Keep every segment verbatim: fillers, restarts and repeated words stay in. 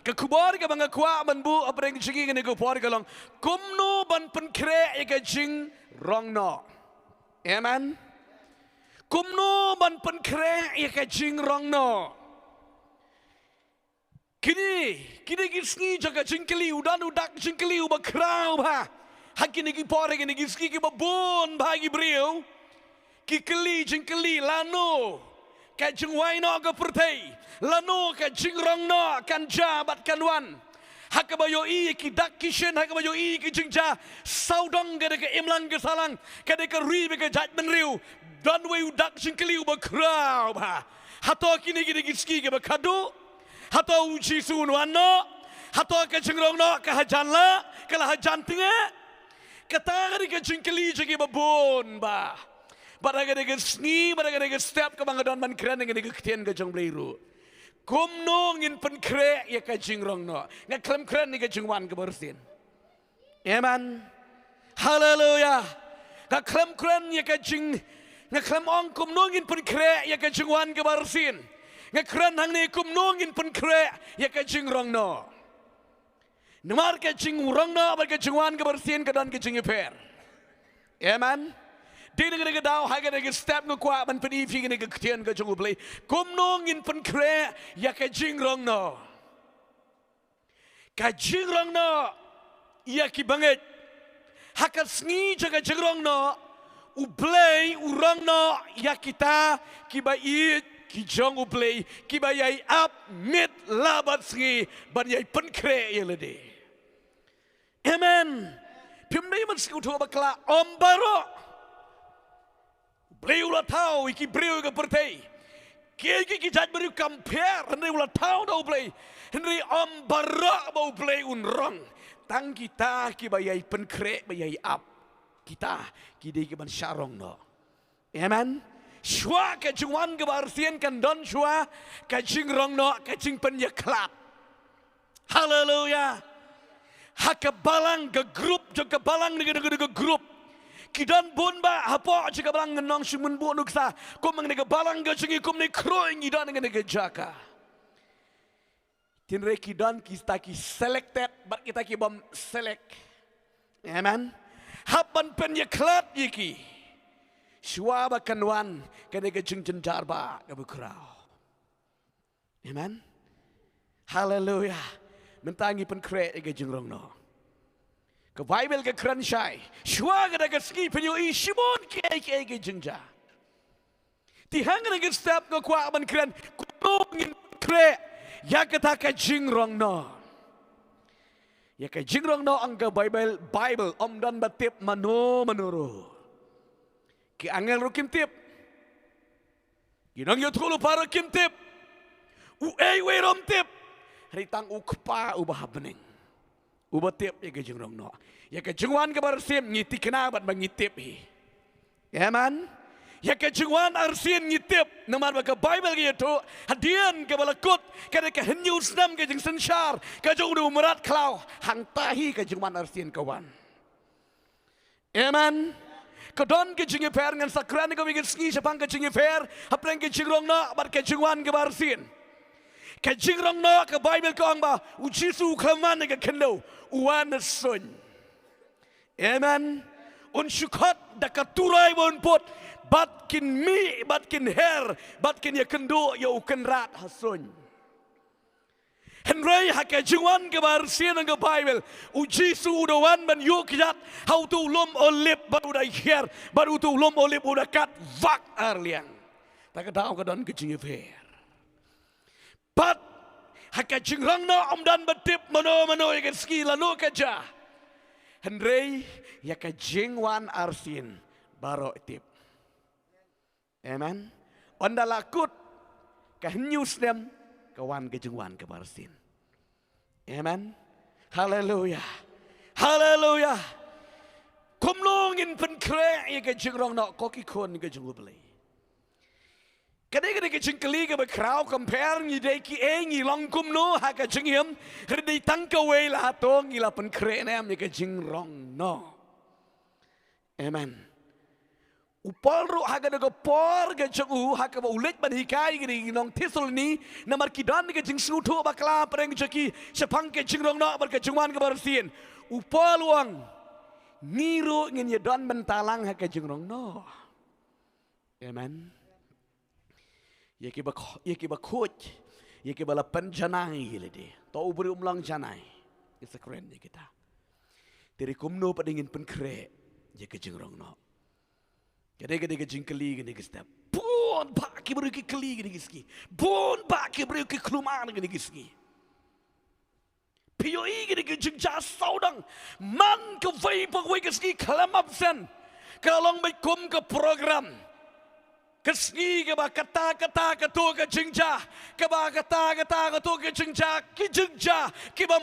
Ka khubor kaba nga kwah ban buh hapdeng jong ngi kane ka por ka long, kumno ban pynkhreh ïa ka jingrong noh. Amen. Kumno ban pynkhreh ïa ka jingrong noh. Kine, kine ki sngi jong ka jingkylli, u don u dak jingkylli uba khraw bha. Ha kine ki por, ha kine ki sngi kiba bun bha ki briew ki kylli jingkylli, lano ka jingwai noh ka pyrthei, lano ka jingrong noh kan jia bad kan wan. Ha kaba ïohi ki dak ki shin, ha kaba ïohi ki jingjia, sawdong ka dei ka imlang ka sahlang, ka dei ka ri bad ka jaitbynriew. Don uwei u dak jingkylli uba khraw bha. Hato kine ki dei ki sngi kiba khadduh? Hato u Jisu un wan noh? Hato ka jingrong noh ka hajan lah, ka la hajan tnga? Kata ka dei ka jingkylli jong kiba bun bha. Bad ha kane ka sngi, bad ha kane ka step kaba nga don ban kren ha kane ka ktien ka jong U Blei ruh, kumno ngin pynkhreh ïa ka jingrong noh? Nga khlem kren ïa ka jingwan kaba arsien. Amen. Haleluia. Nga khlem kren ïa ka jing, nga khlem ong kumno ngin pynkhreh ïa ka jingwan kaba arsien. Nga kren hangne kumno ngin pynkhreh ïa ka jingrong noh. Namar ka jingrong noh bad ka jingwan kaba arsien ka don ka jingïapher. Amen. Dei na kane ka daw, ha kane ka step nga kwah ban pyni ïa phi kane ka ktien ka jong U Blei, kumno ngin pynkhreh ïa ka jingrong noh. Ka jingrong noh ïa ki bangeit. Ha ka sngi jong ka jingrong noh, U Blei u rong noh ïa kita kiba ïeit ki jong U Blei, kiba ïai ap miet la bad sngi ban ïai pynkhreh ïa lade. Amen. Phim dei ban sngewthuh bakla, ym baroh. U Blei u la thaw ïa ki briew ïa ka pyrthei. Kiei kiei ki jaitbynriew kam pher, hynrei u la thaw da U Blei. Hynrei ym baroh ba U Blei un rong. Tang kita kiba ïai pynkhreh, ba ïai ap, kita ki dei ki ban shah rong noh. Amen. Shuwa ka jingwan kaba arsien kan don shuwa ka jingrong noh, ka jingpynïakhlad. Haleluia. Ha ka balang, ka group jong ka balang, na ka, na ka, na ka group, ki don bun bha hapoh jong ka balang. Ngan ong shu mynbuh nuksa, kum na ka balang ka jong ngi, kum na khroi ngi don na ka, na ka jaka. Hynrei ki don kita ki selected bad kita ki bym select. Amen. Hap ban pynïakhlad ïa ki shuwa ba kan wan kane ka jingjynjar ba kaba khraw. Amen. Haleluia. Mynta ngi pynkhreh ïa ka jingrong noh. Ka Baibl ka kren shai, shuwa kata ka sngi phin ïohi shibun kiei kiei ki jingjia. Te hangne ka step nga kwah ban kren, kumno ngin pynkhreh ïa kata ka jingrong noh. Ïa ka jingrong noh, ong ka Baibl, Baibl, ym don ba tip mano mano ruh. Ki angel ruh kim tip. Ki nongïathuhlypa ruh kim tip. Uei uei ruh um tip. Hynrei tang U Kpa uba ha bneng uba tip ïa ka jingrong noh. Ïa ka jingwan kaba arsien ngi tikna bad ba ngi tip hi. Amen. Ïa ka jingwan arsien ngi tip, namar ba ka Baibl ka ïathuh, hadien kaba la kut, ka dei ka hynñiew snem ka jingsynshar ka jong une u mrad khlaw, hangta hi ka jingwan arsien ka wan. Amen. Ka don ka jingïapher, ngan sa kren kawei ka sngi shaphang ka jingïapher hapdeng ka jingrong noh bad ka jingwan kaba arsien. Ka jingrong noh, ka Baibl ka ong ba U Jisu u khlem wan ha ka khyndew, u wan ha suiñ. Amen. Un shu khot da ka turoi ba un put, bad kin mih, bad kin her, bad kin ïakynduh ïa U Kynrad ha suiñ. Hynrei ha ka jingwan kaba arsien, ong ka Baibl, U Jisu u da wan ban ïuh kjat ha uto u lum Olib bad u da hiar, bad uto u lum Olib u da kat vak ar liang. Ta ka daw ka don ka jingïapher. Bad ha ka jingrong noh ym don ba tip mano mano ïa ka sngi lano ka jia. Hynrei ïa ka jingwan arsien baroh tip. Amen. Ynda la kut ka hynñiew snem, ka wan ka jingwan kaba arsien. Amen. Haleluia. Haleluia. Kumno ngin pynkhreh ïa ka jingrong noh, ko ki khun ka jong U Blei? Ka dei, ka dei ka jingkylli kaba khraw, compare, ngi dei kiei, ngi long kumno ha ka jingim, hynrei dei tang kawei, la hato ngi la pynkhreh ne em ïa ka jingrong noh. Amen. U Paul ruh ha kata ka por ka jong u, ha kaba u leit ban hikai kine ki nong Thessaloni, namar ki don ka jingsngewthuh bakla pdeng jong ki shaphang ka jingrong noh bad ka jingwan kaba rtien. U Paul u ong, ngi ruh ngin ïa don bynta lang ha ka jingrong noh. Amen. Ïa kiba kh-, ïa kiba khuid, ïa kiba la pynjanai ïa lade. To u briew um long janai. Ngi sa kren ïa kita. Te ri kumno pat ngin pynkhreh ïa ka jingrong noh. Ka dei, ka dei ka jingkylli kane ka step. Bun bah ki briew ki kylli kane ka sngi. Bun bah ki briew ki khlumar kane ka sngi. Phi ïohi kane ka jingjia sawdong. Man kawei pa kawei ka sngi khlem absent. Ka la long beit kum ka program. Ka sngi kaba kata kata kato ka jingjia. Kaba kata kata kato ka jingjia. Ki jingjia kiba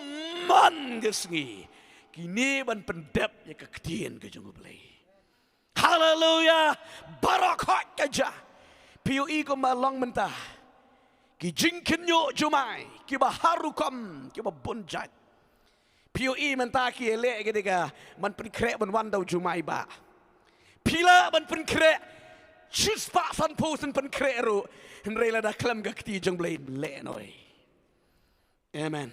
man ka sngi. Kine ban pyndep ïa ka ktien ka jong U Blei. Haleluya. Baroh khoit ka jia. Phi ïohi kumba long mynta ki jingkhynñiuh jumai kiba har rukom, kiba bun jait. Phi ïohi mynta ki ïaleh kane ka ban pynkhreh ban wan da u jumai bah. Phi lah ban pynkhreh shispah sanphew sien pynkhreh ruh, hynrei lada khlem ka kti jong U Blei leh noh ei. Amen.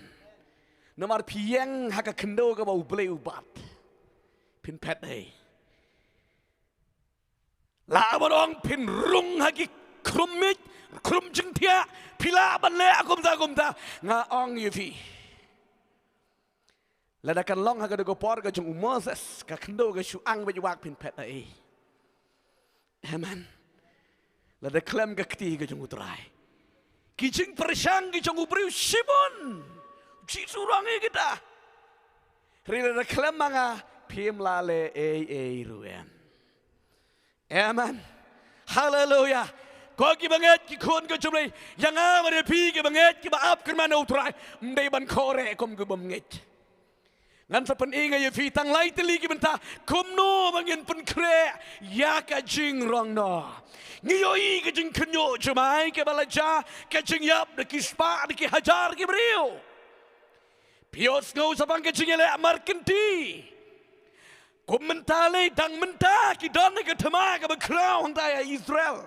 Namar phi ïeng ha ka khyndew kaba U Blei u bat, phin phet ei. Lah ban ong phin rung ha ki khrum miej, khrum jingthiah, phi lah ban leh kumta kumta. Nga ong ïa phi, lada kan long ha kata ka por ka jong u Moses, ka khyndew ka shu ang beit wak, phin phet ei. Amen. Lada khlem ka kti ka jong U Trai, ki jingpyrshang ki jong u briew shibun. U Jisu u ong ïa kita, hynrei lada khlem ma nga phim lah leh ei ei ruh em. Amen. Haleluya. Ko kiba ngeit ki khun ka jong U Blei, ïa nga bad ïa phi kiba ngeit kiba ap kyrmen U Trai, ym dei ban khreh kum ki bym ngeit. Ngan sa pyni nga ïa phi tang lai tylli ki bynta kumno ba ngin pynkhreh ïa ka jingrong noh. Ngi ïohi ka jingkhynñiuh jumai kaba la jia, ka jingïap da ki spah da ki hajar ki briew. Phi ïohsngew shaphang ka jingïaleh markynti. Kum mynta lei, dang mynta ki don ha ka thma kaba khraw hangta ïa Israel.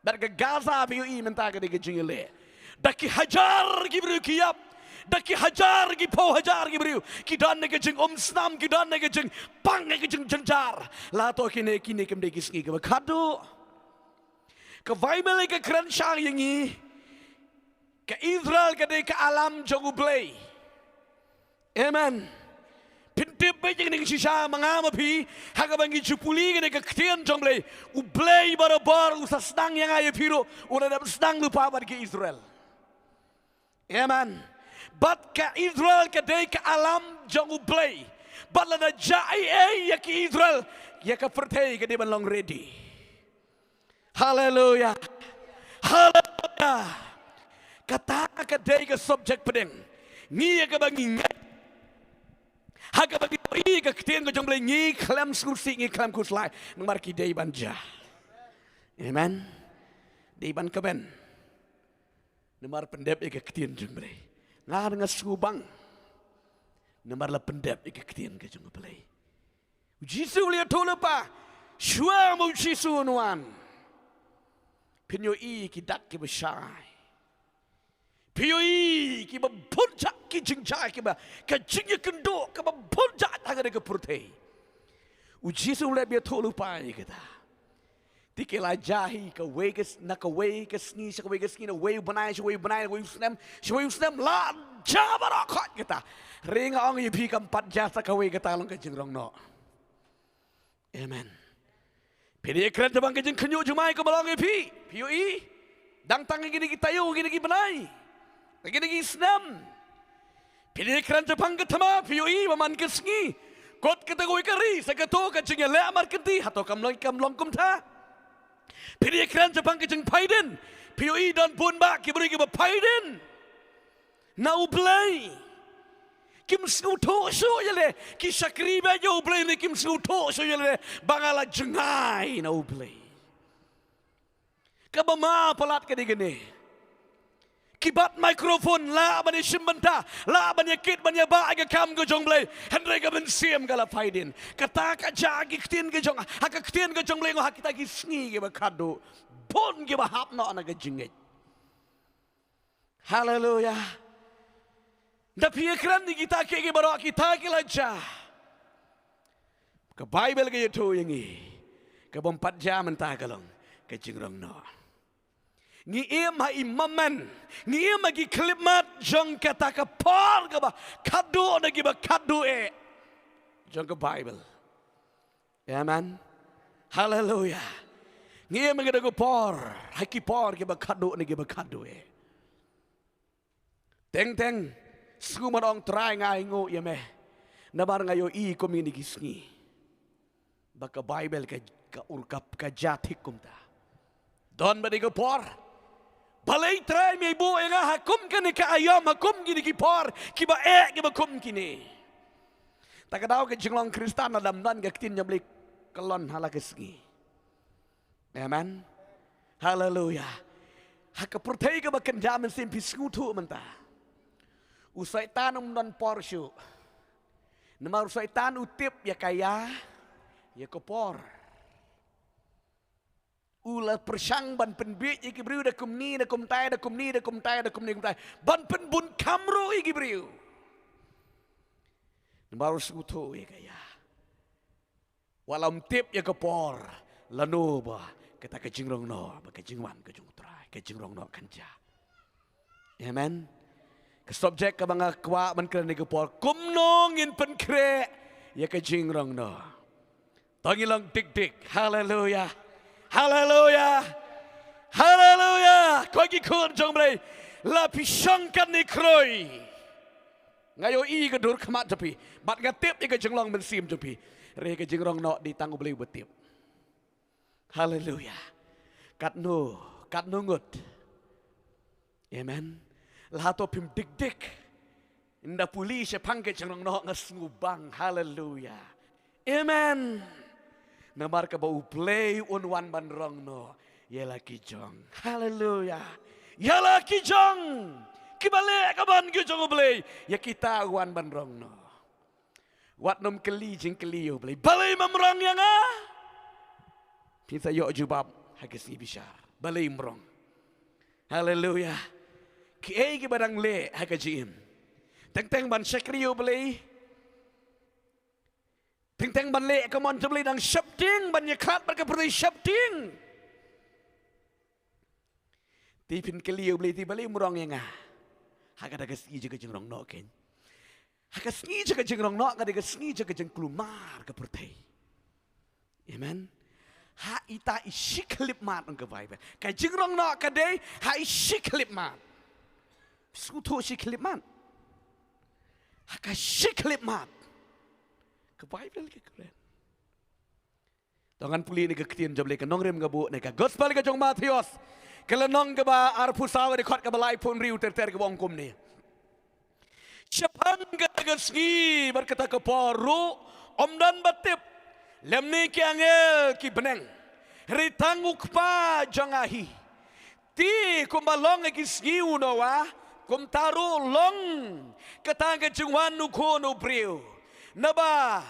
Bad ka Gaza phi ïohi mynta ka dei ka jingïaleh. Da ki hajar ki briew ki ïap. Da ki hajar ki phew hajar ki briew ki don ha ka jingumsnam, ki don ha ka jingpang, ha ka jingjynjar. La to kine, kine kim dei ki sngi kiba khadduh. Ka Baibl ka kren shai ïa ngi. Ka Israel ka dei ka alam jong U Blei. Amen. Phin tip beit ïa kane ka shisha ma nga ma phi, ha kaba ngi ju pule ïa kane ka ktien jong U Blei. U Blei barabor u sa sdang ïa nga ïa phi ruh, u la dep sdang lypa bad ki Israel. Amen. Bad ka Israel ka dei ka alam jong U Blei. Bad lada jia ei ei ïa ki Israel, ïa ka pyrthei ka dei ban long ready. Haleluya. Haleluya. Kata ka dei ka subject pdeng. Ngi ïa kaba ngi ngeit, ha kaba ngi ïohi ka ktien ka jong U Blei, ngi khlem sngewsih, ngi khlem khuslai. Namar ki dei ban jia. Amen. Dei ban kmen. Namar pyndep ïa ka ktien jong U Blei. Nga, nga sngewbang. Namar la pyndep ïa ka ktien ka jong U Blei. U Jisu u la ïathuh lypa, shuwa ma u Jisu un wan, phin ïohi ki dak kiba shai. Phin ïohi kiba bun jait ki jingjia, kiba, ka jingïakynduh kaba bun jait ha kane ka pyrthei. U Jisu u la ïathuh lypa ïa kata. Te ki la jia hi kawei ka s-, na kawei ka sngi sha kawei ka sngi, na uwei u bnai sha uwei u bnai, na uwei u snem sha uwei u snem, la jia baroh khoit kata. Hynrei nga ong ïa phi, kam pat jia sa kawei, kata long ka jingrong noh. Amen. Phi dei kren shaphang ka jingkhynñiuh jumai kaba long ïa phi. Phi ïohi, dang tang ïa kine ki taïew, kine ki bnai, kine ki snem. Phi dei kren shaphang ka thma, phi ïohi ba man ka sngi, kot kata kawei ka ri, sa kato ka jingïaleh markynti, hato kam long, kam long kumta? Phi dei kren shaphang ka jingphaidien, phi ïohi don bun bah ki briew kiba phaidien na U Blei. Kim sngewthuh shuh ïa lade, ki shakri beit ïa U Blei ne kim sngewthuh shuh ïa lade ba nga la jngai na U Blei. Kaba ma palat ka dei kane. Ki bat microphone, lah ban ïa shim bynta, lah ban ïa kit ban ïa bah ïa ka kam ka jong U Blei. Hynrei ka mynsiem ka la phaidien. Kata ka jia ki ktien ka jong, ha ka ktien ka jong U Blei, ha kita ki sngi kiba khadduh, bun kiba hap noh na ka jingngeit. Haleluya. Da phi ïa kren ïa kita ki, ki baroh kita ki la jia. Ka Baibl ka ïathuh ïa ngi, ka bym pat jia mynta ka long ka jingrong noh. Ngi im ha i mamen, ngi im ha ki khyllipmat jong kata ka por kaba khadduh na kiba khadduh eh jong ka Baibl. Amen. Haleluya. Ngi im ha kata ka por, ha ki por kiba khadduh na kiba khadduh eh. Teng teng, sngewbha ong Trai nga ai nguh ïa me. Namar nga ïohi kum kine ki sngi ba ka Baibl ka, ka ur ka, ka jia thik kumta. Don bad ïa ka por. Balei Trai me buh ïa nga ha kum kane ka aïom, ha kum kine ki por kiba eh kiba kum kine. Ta ka daw ka jinglong Khristan la dam don ka ktien jong U Blei ka long ha la ka sngi. Amen. Haleluya. Ha ka pyrthei kaba kynja mynsiem phi sngewthuh mynta. U Soitan um don por shuh. Namar u Soitan u tip ïa ka ïa, ïa ka por. U la pyrshang ban pynbiej ïa ki briew da kumne, da kumtai, da kumne, da kumtai, da kumne, kumtai. Ban pynbun kham ruh ïa ki briew. Namar u sngewthuh ïa ka ïa. Wat la um tip ïa ka por, lano ba kata ka jingrong noh, ba ka jingwan ka jong U Trai, ka jingrong noh kan jia. Amen. Ka subject kaba nga kwah ban kren ha kane ka por, kumno ngin pynkhreh ïa ka jingrong noh. To ngin long dik dik. Haleluya. Haleluya. Haleluya. Ko ki khun jong U Blei, la phi shong kane khroi. Nga ïohi ka dur khmat jong phi, bad nga tip ïa ka jinglong mynsiem jong phi. Hynrei ka jingrong noh dei tang U Blei uba tip. Haleluya. Katno, katno ngut. Amen. Lada to phim dik dik, ynda pule shaphang ka jingrong noh, nga sngewbang. Haleluya. Amen. Namar kaba U Blei un wan ban rong noh ïa la ki jong. Haleluya. Ïa la ki jong kiba leh ka mon ka jong U Blei, ïa kita u wan ban rong noh. Wat nym kylli jingkylli ïa U Blei, balei mem rong ïa nga? Phin sa ïoh jubab ha ka sngi bishar. Balei mem rong? Haleluya. Kiei kiba dang leh ha ka jingim? Teng teng ban shakri ïa U Blei. Teng teng ban leh ka mon jong U Blei, dang sheptieng ban ïakhlad bad ka pyrthei sheptieng. Te phin kylli ïa U Blei, te balei mem rong ïa nga? Ha kata ka sngi jong ka jingrong noh keiñ. Ha ka sngi jong ka jingrong noh, ka dei ka sngi jong ka jingkulmar ka pyrthei. Amen. Ha ita i shi khyllipmat, ong ka Baibl. Ka jingrong noh ka dei ha i shi khyllipmat. Sngewthuh shi khyllipmat? Ha ka shi khyllipmat. Ka Baibl ka kren. To ngan pule na ka ktien jong U Blei, ka nongrim ka buh na ka Gospel ka jong u Mathaios, ka lynnong kaba arphew saw, dkhot kaba laiphew hynriew ter ter, kaba ong kumne. Shaphang kata ka sngi bad kata ka por ruh ym don ba tip, lymne ki angel ki bneng, hynrei tang U Kpa jong nga hi. Te kumba long ha ki sngi u Noah, kumta ruh long kata ka jingwan u Khun u briew. Naba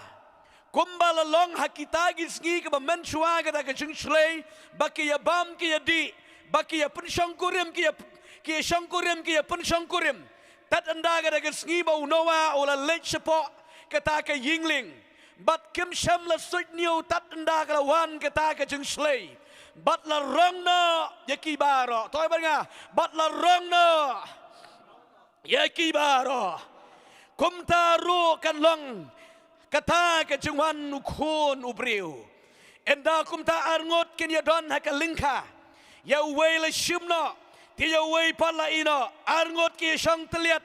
kumba la long ha kita ki sngi kiba mynshuwa kata ka jingshlei, ba ki ïa bam ki ïa dih, ba ki ïa pynshongkurim ki ïa, ki ïa shongkurim ki ïa pynshongkurim. Tad ynda kata ka sngi ba u Noah u la leit shapoh kata ka ïing lieng, bad kim shym la suidñiew tad ynda ka la wan kata ka jingshlei. Bad la rong noh ïa ki baroh. To ïa bad nga, bad la rong noh ïa ki baroh. Kumta ruh kan long kata ka jingwan u Khun u briew. Ynda kumta arngut kin ïa don ha ka lyngkha, ïa uwei la shim noh, te ïa uwei pat la ïeh noh. Arngut ki ïa shong tylliat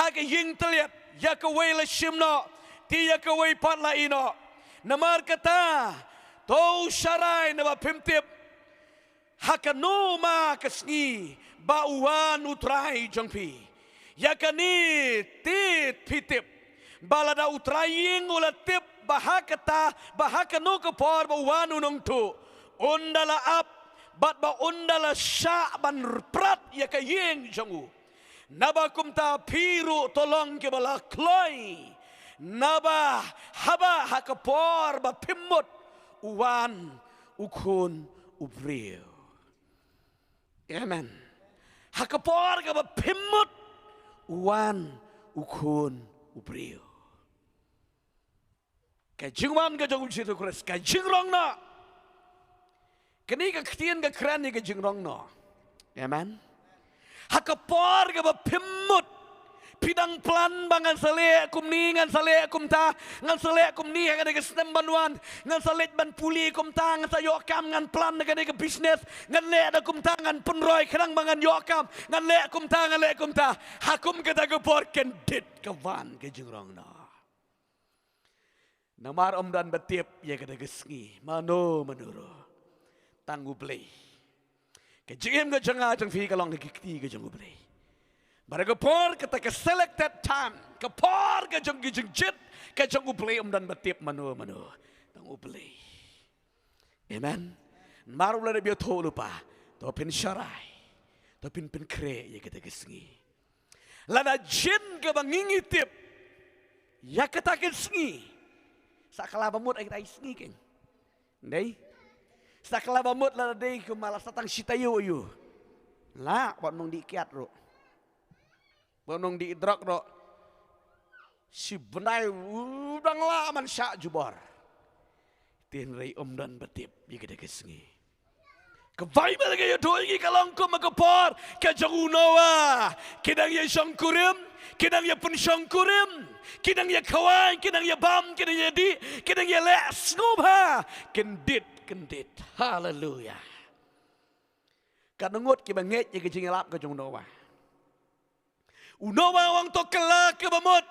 ha ka ïing tylliat, ïa kawei la shim noh, te ïa kawei pat la ïeh noh. Namar kata, to u sharai naba phim tip ha kano ma ka sngi ba u wan u Trai jong phi. Ïa kane te phi tip, ba lada u trai ïing u la tip ba ha kata, ba ha kano ka por ba u wan u nongtuh, un da la ap, bad ba un da la shah ban prat ïa ka ïing jong u. Naba kumta phi ruh to long kiba la kloi, naba haba ha ka por ba phim mut u wan u Khun u briew. Amen. Ha ka por kaba phim mut u wan u Khun u briew. Ka jingwan ka jong u Jisu Khrist, ka jingrong noh. Kane ka ktien ka kren ïa ka jingrong noh. Amen. Ha ka por kaba phim mut phi dang plan ba ngan sa leh kumne, ngan sa leh kumta, ngan sa leh kumne ha kane ka snem ban wan, ngan sa leit ban pule kumta, ngan sa ïoh kam, ngan plan ha kane ka business, ngan leh da kumta, ngan pynroi khnang ba ngan ïoh kam, ngan leh kumta, ngan leh kumta. Ha kum kata ka por kyndit ka wan ka jingrong noh. Namar ym don ba tip ïa kata ka sngi, mano mano ruh, tang U Blei. Ka jingim ka jong nga jong phi ka long ha ki kti ka jong U Blei. Bad ha ka por kata, ka selected time, ka por ka jong ki jingjied ka jong U Blei, ym don ba tip mano mano, tang U Blei. Amen. Namar u la dep ïathuh lypa, to phin sharai, to phin pynkhreh ïa kata ka sngi. Lada jin kaba ngi ngi tip ïa kata ka sngi, sa ka la ba mut ïa kata ka sngi keiñ. Dei? Sa ka la ba mut lada dei kumba la sa tang shi taïew aïu. Lah, bad nongdih kiad ruh, bad nongdih drok ruh, shi bnai u dang lah ban shah jubor. Te hynrei ym don ba tip ïa kata ka sngi. Ka Baibl ka ïathuh ïa ngi ka long kum ha ka por ka jong u Noah. Ki dang ïa shongkurim, ki dang ïa pynshongkurim, ki dang ïa khawai, ki dang ïa bam, ki dang ïa dih, ki dang ïa leh sngewbha. Kyndit, kyndit. Haleluya. Katno ngut kiba ngeit ïa ka jingïalap ka jong u Noah? U Noah u ong to kylla kaba mut,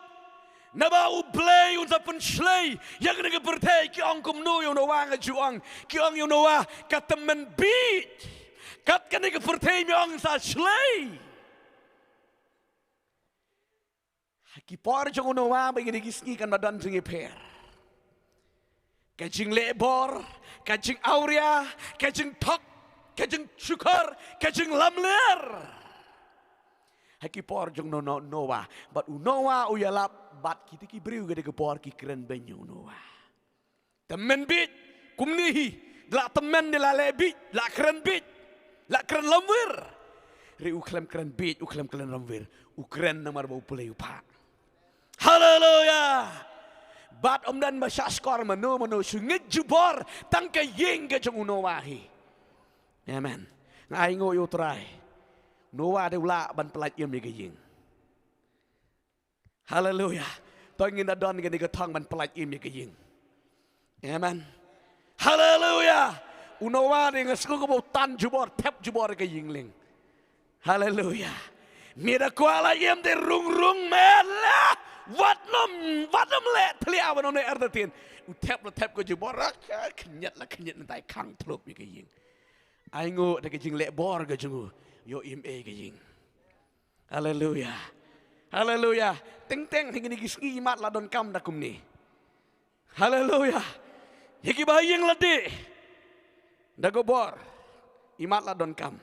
naba U Blei un sa pynshlei ïa kane ka pyrthei. Ki ong kumno ïa u Noah? Nga ju ong, ki ong ïa u Noah, ka tymmen bieit. Kat kane ka pyrthei me ong sa shlei. Ha ki por jong u Noah ba ïa kine ki sngi kan ba don jingïapher. Ka jingleh bor, ka jingawria, ka jingthok, ka jingshukor, ka jinglamler. Ha ki por jong u No-, No-, Noah, bad u Noah u ïalap bad kita ki briew, kata ka por ki kren beiñ ïa u Noah. Tymmen bieit, kumne hi, da la tymmen, da la leh bieit, la kren bieit, la kren lamwir. Hynrei u khlem kren bieit, u khlem kren lamwir, u kren namar ba U Blei u phah. Haleluya. Bad ym don ba shah skor mano mano, shu ngeit jubor tang ka ïing ka jong u Noah hi. Amen. Nga ainguh ïa U Trai, u Noah te u lah ban pyllait im ïa ka ïing. Haleluya. To ngin da don kane ka thong ban pyllait im ïa ka ïing. Amen. Haleluya. U Noah te nga sngew kumba u tan jubor, thep jubor ïa ka ïing lieng. Haleluya. Me da kwah lait im te rung rung me la. Wat nym, wat nym leh thlia, wat nym leh entertain. U thep la thep ka jubor, khynñiat la khynñiat, nangta khang thlup ïa ka ïing. Ainguh da ka jingleh bor ka jong u, ïoh im ei ka ïing. Haleluya. Haleluya. Teng teng ha kine ki sngi imat la donkam da kumne. Haleluya. Ïa kiba ha ïing la dih da ka bor, imat la donkam.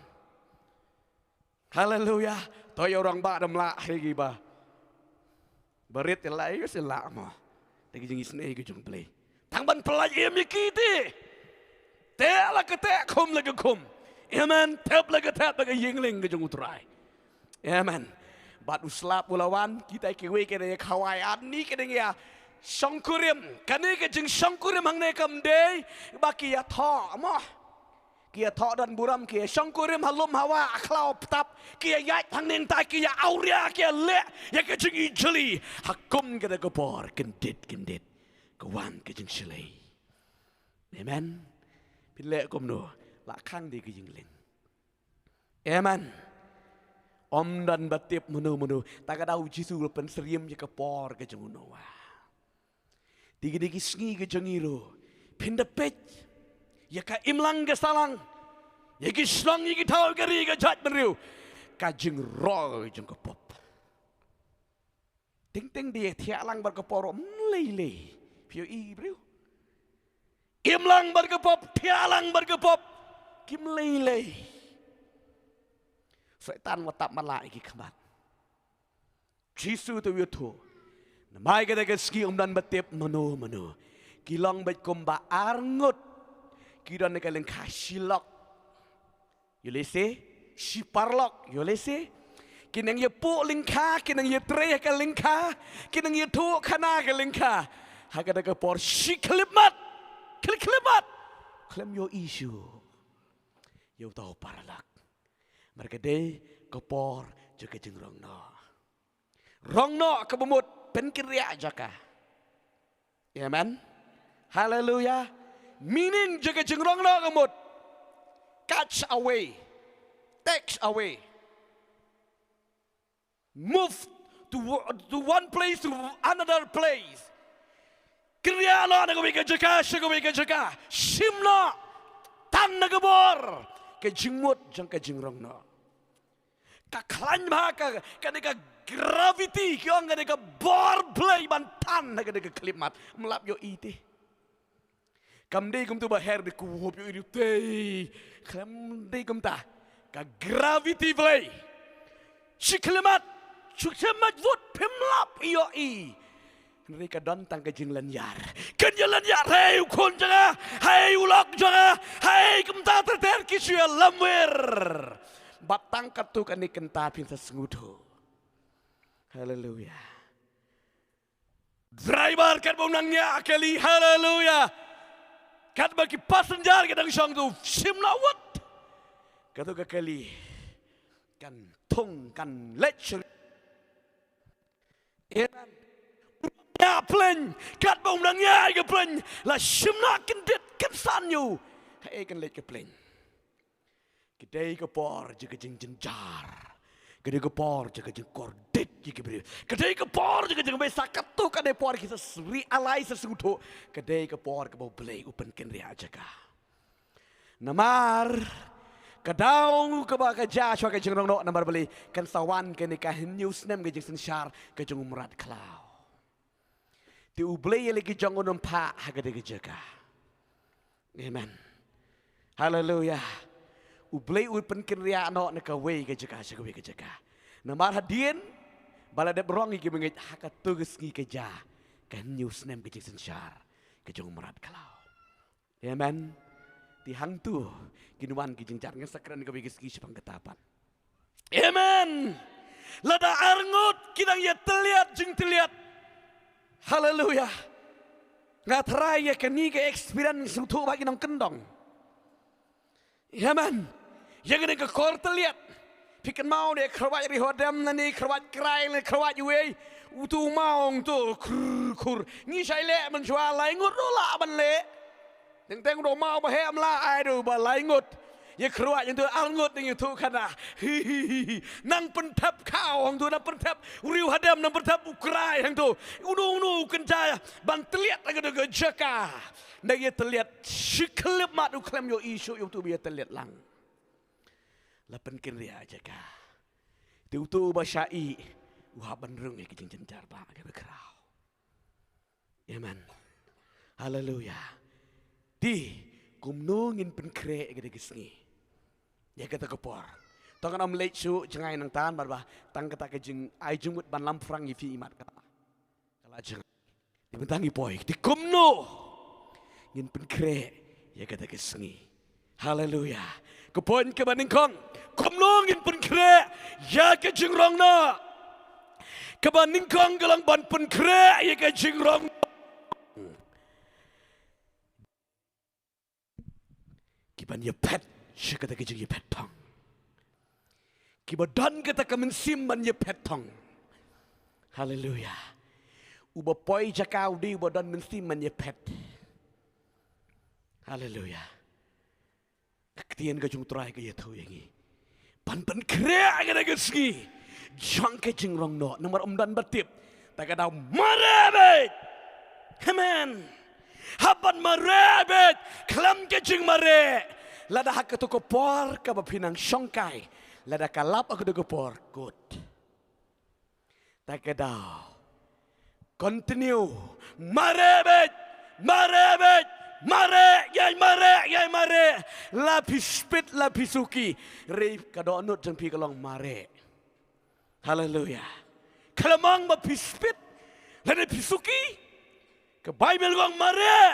Haleluya. To ïa u rangbah da ym lah, ha kiba barit ïa la ïa shu lah mo. Te ki jingisynei ki jong U Blei, tang ban pyllait im ïa ki te. Teh la ka teh, khum la ka khum. Amen. Thep la ka thep ha ka ïing lieng ka jong U Trai. Amen. Bad u slap u la wan, kita kiwei ki dang ïa khawai, ar ni ki dang ïa shongkurim. Kane ka jingshongkurim hangne kam dei ba ki ïathoh mo. Ki ïathoh don burom, ki ïa shongkurim ha lum ha wah, ha khlaw ha btap, ki ïa ïaid hangne hangta, ki ïa awria, ki ïa leh ïa ka jingijli. Ha kum kata ka por kyndit kyndit ka wan ka jingshlei. Amen. Phin leh kumno? La khang da ka ïing lieng. Amen. Ym don ba tip mano mano. Ta ka daw U Jisu u la pynsyriem ïa ka por ka jong u Noah. Te kine ki sngi ka jong ngi ruh, phin da peit ïa ka imlang ka sahlang, ïa ki shnong, ïa ki thaw, ïa ka ri, ïa ka jaitbynriew, ka jingroi jong ka pop. Teng teng da ïa thiah lang bad ka pop ruh ym lei lei. Phi ïohi briew? Im lang bad ka pop, thiah lang bad ka pop, kim lei lei. Soitan wat tap matlah ïa ki khmat. Jisu te u ïathuh. Namar kata ka sngi ym don ba tip mano mano. Ki long beit kumba ar ngut. Ki don ha ka lyngkha shi lok. Ïoh lehse, shi paralok, ïoh lehse. Ki nang ïapuh lyngkha, ki nang ïatrei ha ka lyngkha, ki nang ïathuh khana ha ka lyngkha. Ha kata ka por shi khyllipmat, khyllipmat. Khlem ïohi shuh ïa uta u paralok. Namar ka dei ka por jong ka jingrong noh. Rong noh kaba mut, pynkynriah jaka. Amen. Haleluya. Meaning jong ka jingrong noh ka mut, catch away, takes away, move to, to one place to another place. Kynriah noh na kawei ka jaka sha kawei ka jaka. Shim noh. Tan na ka bor. Ka jingmut jong ka jingrong noh. Ka khlaiñ bha ka, kane ka gravity, ki ong kane ka bor Blei ban tan ha kane ka khyllipmat. Ym lap ïohi te. Kam dei kumta ba her dei, kup ïohi dei te. Khlem dei kumta. Ka gravity Blei. Shi khyllipmat, shi khyllipmat vut, phim lap ïohi. Hynrei ka don tang ka jinglynñiar. Kan ïalynñiar, hei u khun jong nga, hei u lok jong nga, hei kumta ter ter ki shu ïalamwir. Bad tang katto katne kynta phin sa sngewthuh. Haleluya. Driver katba u nang ñiah kali, haleluya. Katba ki passenger ki dang shong tu, shim noh wut. Katto ka kali kan thung, kan leit sha Amen. Ïa plane, katba u nang ïa ka plane, la shim noh kyndit kynsan ïa u. Haei kan leit ka plane? Ka dei ka por jong ka jingjynjar. Ka dei ka por jong ka jingkordit ïa ki briew. Ka dei ka por jong ka jingbiasa, katto ka dei por ki sa realize, sa sngewthuh. Ka dei ka por kaba U Blei u pynkynriah jaka. Namar ka daw kaba ka jia shuwa ka jingrong noh, namar balei? Kan sa wan kane ka hynñiew snem ka jingsynshar ka jong u mrad khlaw. Te U Blei ïa lade ki jong u nym phah ha kane ka jaka. Amen. Haleluya. U Blei u pynkynriah noh na kawei ka jaka sha kawei ka jaka. Namar hadien ba la dep rong ïa ki bangeit, ha kato ka sngi ka jia ka hynñiew snem ka jingsynshar ka jong u mrad khlaw. Amen. Te hangto kin wan ki jingjynjar, ngan sa kren kawei ka sngi shaphang kata pat. Amen. Lada arngut ki dang ïa tylliat jingtylliat. Haleluya. Nga tharai ïa kane ka experience sngewthuh ba ki nongkyndong. Amen. Ïa kane ka kor tylliat. Phi kynmaw ne kyrwat ri hodem ne kyrwat krai ne kyrwat iwei. Utu u maw hangto khur khur. Ngi shait leh mynshuwa, lai ngut ruh lah ban leh. Teng teng u dei u maw ba heh, ym lah ai ruh ba lai ngut. Ïa kyrwat hangto ar ngut, nang ïathuh khana. Nang pynthep khaw hangto, nang pynthep u ri u hadem, nang pynthep u krai hangto. Uno uno u kynja ban tylliat ha kato ka jaka. Nang ïa tylliat shi khyllipmat u khlem ïohi shuh ïa uto ba ïa tylliat lang. La pynkynriah jaka. Te uto uba shah ïeh u hap ban rung ïa ki jingjynjar ba kaba khraw. Amen. Haleluya. Te kumno ngin pynkhreh ïa kata ka sngi, ïa kata ka por? To ngam leit shuh jngai nangta namar ba tang kata ka jingai jingmut ban lam phrang ïa phi imat ka la jngai. Te mynta ngi poi, te kumno ngin pynkhreh ïa kata ka sngi? Haleluya. Ka point kaba nyngkong, kumno ngin pynkhreh ïa ka jingrong noh? Kaba nyngkong ka long ban pynkhreh ïa ka jingrong noh. Kiban ïaphet sha kata ka jingïaphet thong. Kiba don kata ka mynsiem ban ïaphet thong. Haleluya. Uba poi jaka u dei uba don mynsiem ban ïaphet. Haleluya. Ka ktien ka jong U Trai ka ïathuh ïa ngi ban pynkhreh ïa kane ka sngi jong ka jingrong noh, namar ym don ba tip. Ta ka daw mareh beit. Amen. Hap ban mareh beit, khlem ka jingmareh. Lada ha kato ka por kaba phi nang shongkai, lada ka lap ha kato ka por, kut. Ta ka daw continue. Mareh beit, mareh beit, mareh, ïai mareh, ïai mareh. La phi speed, la phi suki, hynrei ka dohnud jong phi ka long mareh. Haleluya. Ka la mang ba phi spit lane phi suki. Ka Baibl ka ong mareh.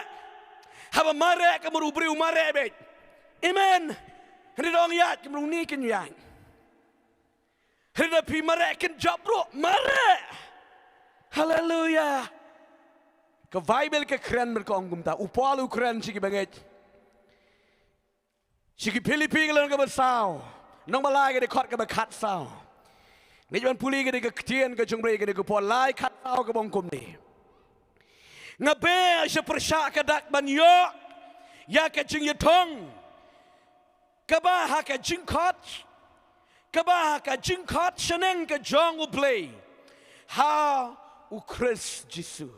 Haba mareh ka mut u briew u mareh beit. Amen. Hynrei da ong ïaid ka mut u ni kin ïaid. Hynrei da phi mareh kin jop ruh mareh. Haleluya. Ka Baibl ka kren bad ka ong kumta. U Paul u kren sha ki bangeit. Sha ki Philippi ka lynnong kaba saw. Nong ba lai ka dei khot kaba khatsaw. Ngeit ban pule ka dei ka ktien ka jong U Blei ka dei ka Paul lai khatsaw kaba ong kumne. Nga beh sha pyrshah ka dak ban ïoh ïa ka jingïathong kaba ha ka jingkhot, kaba ha ka jingkhot shaneng ka jong U Blei ha U Khrist Jisu.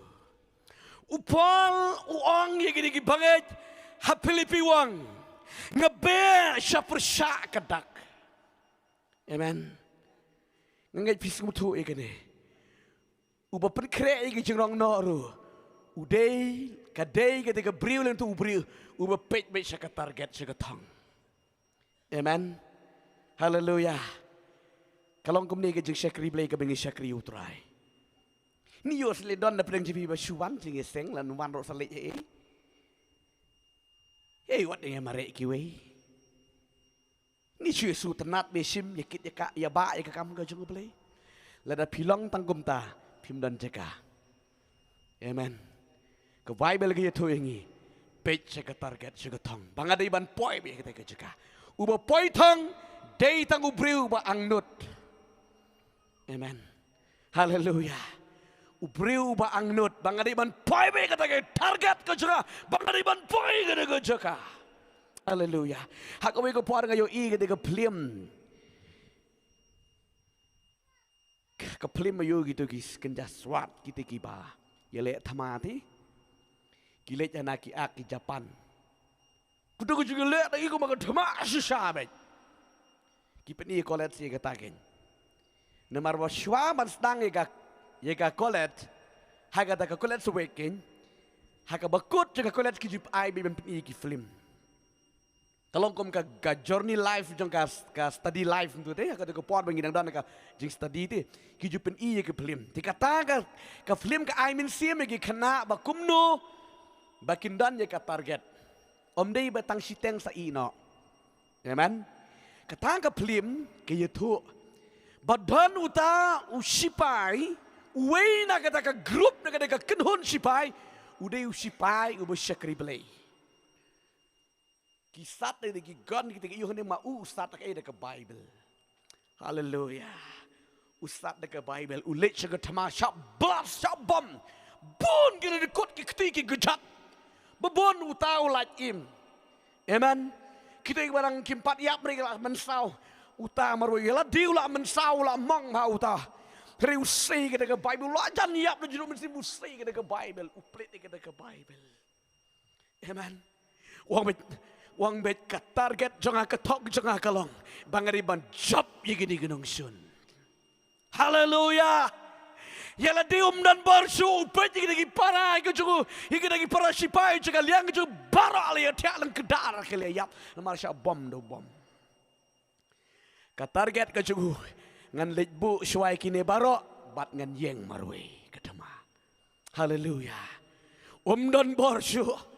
U Paul u ong ïa kine ki bangeit ha Philippi u ong, nga beh sha pyrshah ka dak. Amen. Nga ngeit phi sngewthuh ïa kane. Uba pynkhreh ïa ki jingrong noh ruh u dei, ka dei, ka dei ka briew lane uto u briew uba peit beit sha ka target, sha ka thong. Amen. Haleluya. Ka long kumne ka jingshakri Blei kaba ngi shakri U Trai. Ni ïoh sa leit don na pdeng jong phi ba shu wan jingïaseng lane wan ruh sa leit ei ei. Ei wat ïa mareh kiwei. Ni shu ïa sngewtynnat ba shim ïa kit ïa ka, ïa ba ïa ka kam ka jong U Blei. Lada phi long tang kumta phim don jaka. Amen. Ka Baibl ka ïathuh ïa ngi, peit sha ka target, sha ka thong. Ba nga dei ban poi beit ïa kata ka jaka. Uba poi thong dei tang u briew uba angnud. Amen. Haleluya. U briew uba angnud, ba nga dei ban poi beit ïa kata ka target ka jaka, ba nga dei ban poi ïa kata ka jaka. Haleluya. Ha kawei ka por nga ïohi kata ka phlim. Ka phlim aïu kito ki kynja swat kito kiba ïaleh thma te. Ki leit hana ki ak ki Japan. Kito ki ju ki leh da ki kumba ka thma shisha beit. Ki pyni college ïa kata kein. Namar ba shuwa ban sdang ïa ka, ïa ka college, ha kata ka college wei kein, ha kaba kut jong ka college ki ju ai beit ban pyni ïa ki phlim. Ka long kum ka, ka journey life jong ka, ka study life mynta te, ha kata ka por ba ngi dang don ka jingstudy te, ki ju pyni ïa ki phlim. Te kata ka, ka phlim ka ai mynsiem ïa ki khynnah ba kumno ba kin don ïa ka target. Ym dei ba tang shiteng sa ïeh noh. Amen. Kata ka phlim ka ïathuh ba don uta u shipai, uwei na kata ka group, na kata ka kynhun shipai, u dei u shipai uba shakri Blei. Ki sat da ki gun, kita ki ïoh ne ma u sat da ka, da ka Baibl. Haleluya. U sat da ka Baibl, u leit sha ka thma, shah blast, shah bom. Bun ki dei kut ki kti ki kjat. Ba bun uta u lait im. Amen. Kita ki ba dang kim pat ïap, hynrei ki la mynsaw. Uta marwei ïa lade u la mynsaw, u la mong ha uta. Hynrei u sei ïa kata ka Baibl, u la jan ïap da jingduh mynsiem, u sei ïa kata ka Baibl, u plie ïa kata ka Baibl. Amen. U ong beit, u ong beit ka target jong nga, ka thok jong nga ka long ba nga dei ban jop ïa kine ki nongshun. Haleluya. Ïa lade um don bor shuh, u peit ïa kine ki para ka jong u, ïa kine ki para shipai jong ka liang ka jong u, baroh la ïa thiah lyngkdar, ki la ïap namar shah bom da u bom. Ka target ka jong u, ngan leit buh shuwa ïa kine baroh bad ngan ïeng marwei ka thma. Haleluya. Um don bor shuh.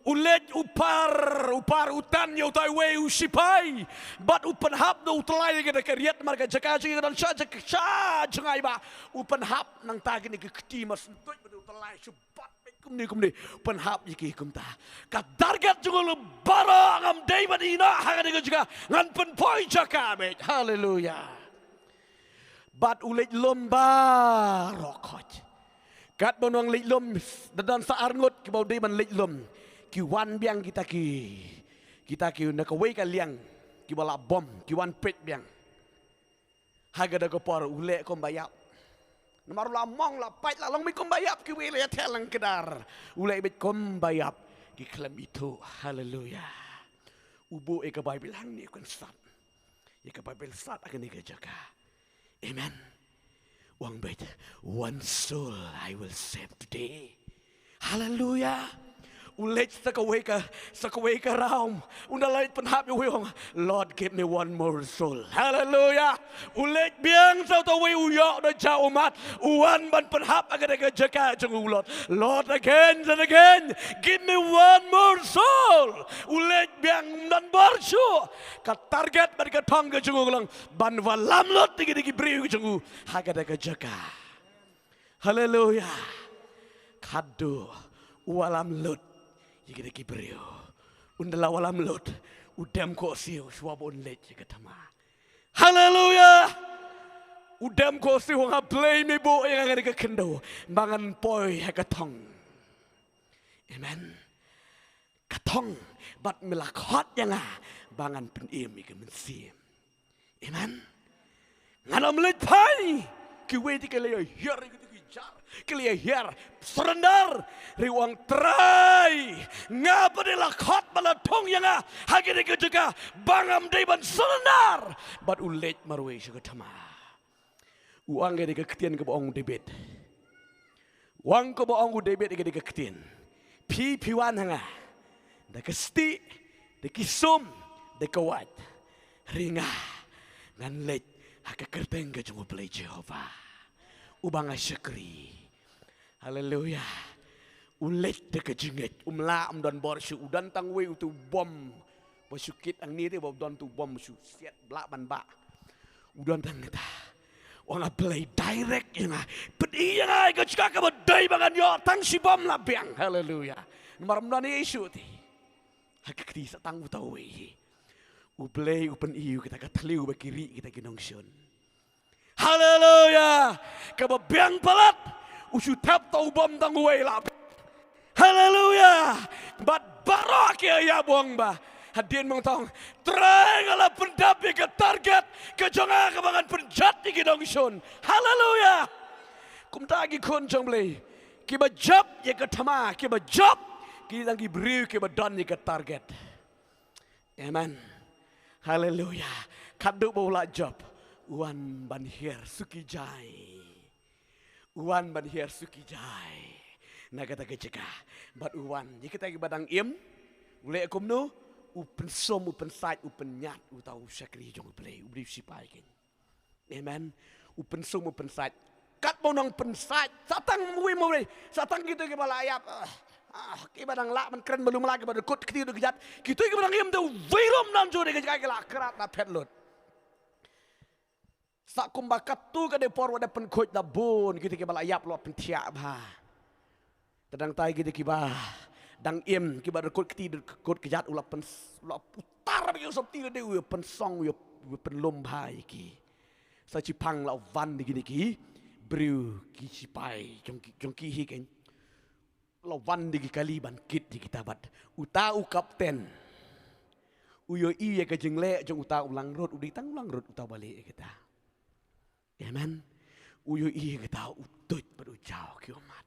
U leit u par, u par u tan ïa uta uwei u shipai. Bad u pynhap da u tyllai ïa kata ka riat, namar ka jaka jong ngi ka don shah jaka, shah jngai, ba u pynhap nangta kine ki kti mar syntuid, bad u tyllai shu bat beit kumne kumne, pynhap ïa ki kumta. Ka target jong u baroh, ngam dei ban ïeh noh ha kane ka jaka, ngan pynpoi jaka beit. Haleluya. Bad u leit lum baroh khoit. Katba u nang leit lum, da don sa arngut kiba u dei ban leit lum. Ki wan biang kita ki, kita ki na kawei ka liang, kiba la bom, ki wan peit biang. Ha kata ka por u leh kumba ïap. Namar u la mong, la pait, la long beit kumba ïap, kiwei la ïa thiah lyngkdar. U leh beit kumba ïap. Ki khlem ithuh. Haleluya. U buh ïa ka Baibl hangne, u kynsat ïa ka Baibl, sat ha kane ka jaka. Amen. U ong beit, "One soul I will save today." Haleluya. U leit sa kawei ka, sa kawei ka ram. Ynda la leit pynhap ïa uwei, u ong, "Lord, give me one more soul." Haleluya. U leit biang sa uta uwei, u ïoh da ja u mat. U wan ban pynhap ha kata ka jaka jong u, "Lord, Lord, again and again, give me one more soul." U leit biang, ym don bor shuh. Ka target bad ka thong ka jong u ka long ban wallam lut ïa kine ki briew ki jong u ha kata ka jaka. Haleluya. Khadduh u wallam lut ïa kine ki briew. Ynda la wallam lut, u dem khohsiew shuwa ba un leit ïa ka thma. Haleluya. U dem khohsiew, u ong, "A Blei, me buh ïa nga ha kane ka khyndew ba ngan poi ha ka thong. Amen. Ka thong, bad me la khot ïa nga ba ngan pynim ïa ka mynsiem." Amen. Ngan ym leit phai. Kiwei te ki la ïa hiar, ki te ki jar, ki la ïa hiar, surrender. Hynrei u ong, "Trai, nga pat la khot bad la thung ïa nga ha kane ka jaka ba ngam dei ban surrender." Bad u leit marwei sha ka thma. U ong ïa kane ka ktien kaba ong u David. U ong, kaba ong u David ïa kane ka ktien, "Phi, phi wan ha nga da ka stieh, da ki sum, da ka wait. Hynrei nga, ngan leit ha ka kyrteng ka jong U Blei Jehobah, uba nga shakri." Haleluya. U leit da ka jingngeit, um lah, um don bor shuh, u don tang uwei utu u bom ba shu kit hangne te, ba u don utu u bom shu siat, lah ban bah. U don tang kata. U ong, "A Blei, direct ïa nga. Pyni ïa nga ïa ka jaka kaba dei ba ngan ïoh tang shibun la biang." Haleluya. Namar ym don ei ei shuh te ha ka kti, sa tang uta uwei. U Blei u pyni ïa u kata ka thliew ba ki rieh kita ki nongshun. Haleluya. Kaba biang palat, u shu thep uta u bom tang uwei la. Haleluya. Bad baroh ki ïa bong ba, hadien ba u ong, "Trai, nga la pyndap ïa ka target ka jong nga kaba ngan pynjot ïa ki nongshun." Haleluya. Kumta ki khun jong U Blei, kiba jop ïa ka thma, kiba jop, ki dang ki briew kiba don ïa ka target. Amen. Haleluya. Khadduh ba u la jop, u wan ban hiar suki jai. U wan ban hiar suki jai na kata ka jaka. Bad u wan, ïa kita kiba dang im, u leh kumno? U pynsum, u pynsait, u pynïaid uta u shakri jong U Blei, u briew sipai kein. Amen. U pynsum, u pynsait. Katba u nang pynsait, sa tang uwei mo uwei, sa tang kito kiba la ïap, ah, ah, kiba dang lah ban kren ba lum la, kiba dang kut kti dang kjat, kito kiba dang im te uwei ruh ym don jong kane ka jaka, ki la krat, la phet lut. Sa kumba katto katne por wat da pynkhuid da bun, kito kiba la ïap la pynthiah bha. Te dang tai kito kiba dang im, kiba dang kut kti dang kut kjat, u la pyn, u la putar bha ki sopti lade, u ïa pynsong, u ïa, u ïa pynlum bha ïa ki. Sa shiphang la wan da kine ki briew, ki sipai jong ki, jong ki hi kein. La wan da ki kali ban kit ïa kita bad uta u kapten u ïohi ïa ka jingleh jong uta u langrut, u dei tang u langrut uta uba leh ïa kita. Amen. U ïohi ïa kata, u tuid bad u jaw ki ummat.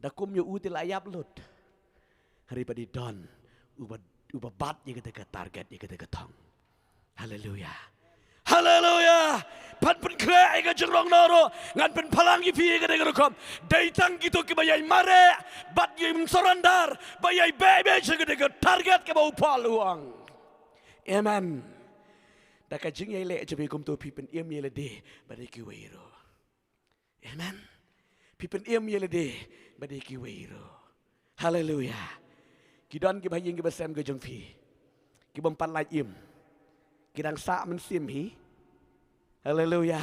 Da kum ïa u te la ïap lut. Hynrei pat i don uba, uba bat ïa kata ka target, ïa kata ka thong. Haleluya. Haleluya. Phan pynkhreh ïa ka jingrong noh ruh, ngan pynphalang ïa phi ïa kata ka rukom. Dei tang kito kiba ïai mareh bad ïai surrender, ba ïai beh beh sha kata ka target kaba u Paul u ong. Amen. Da ka jingïaleh jong phi kumto, phi pynim ïa lade bad ïa kiwei ruh. Amen. Phi pynim ïa lade bad ïa kiwei ruh. Haleluya. Ki don kiba ha ïing kiba sem ka jong phi, ki bym pat lait im, ki dang sah mynsiem hi. Haleluya.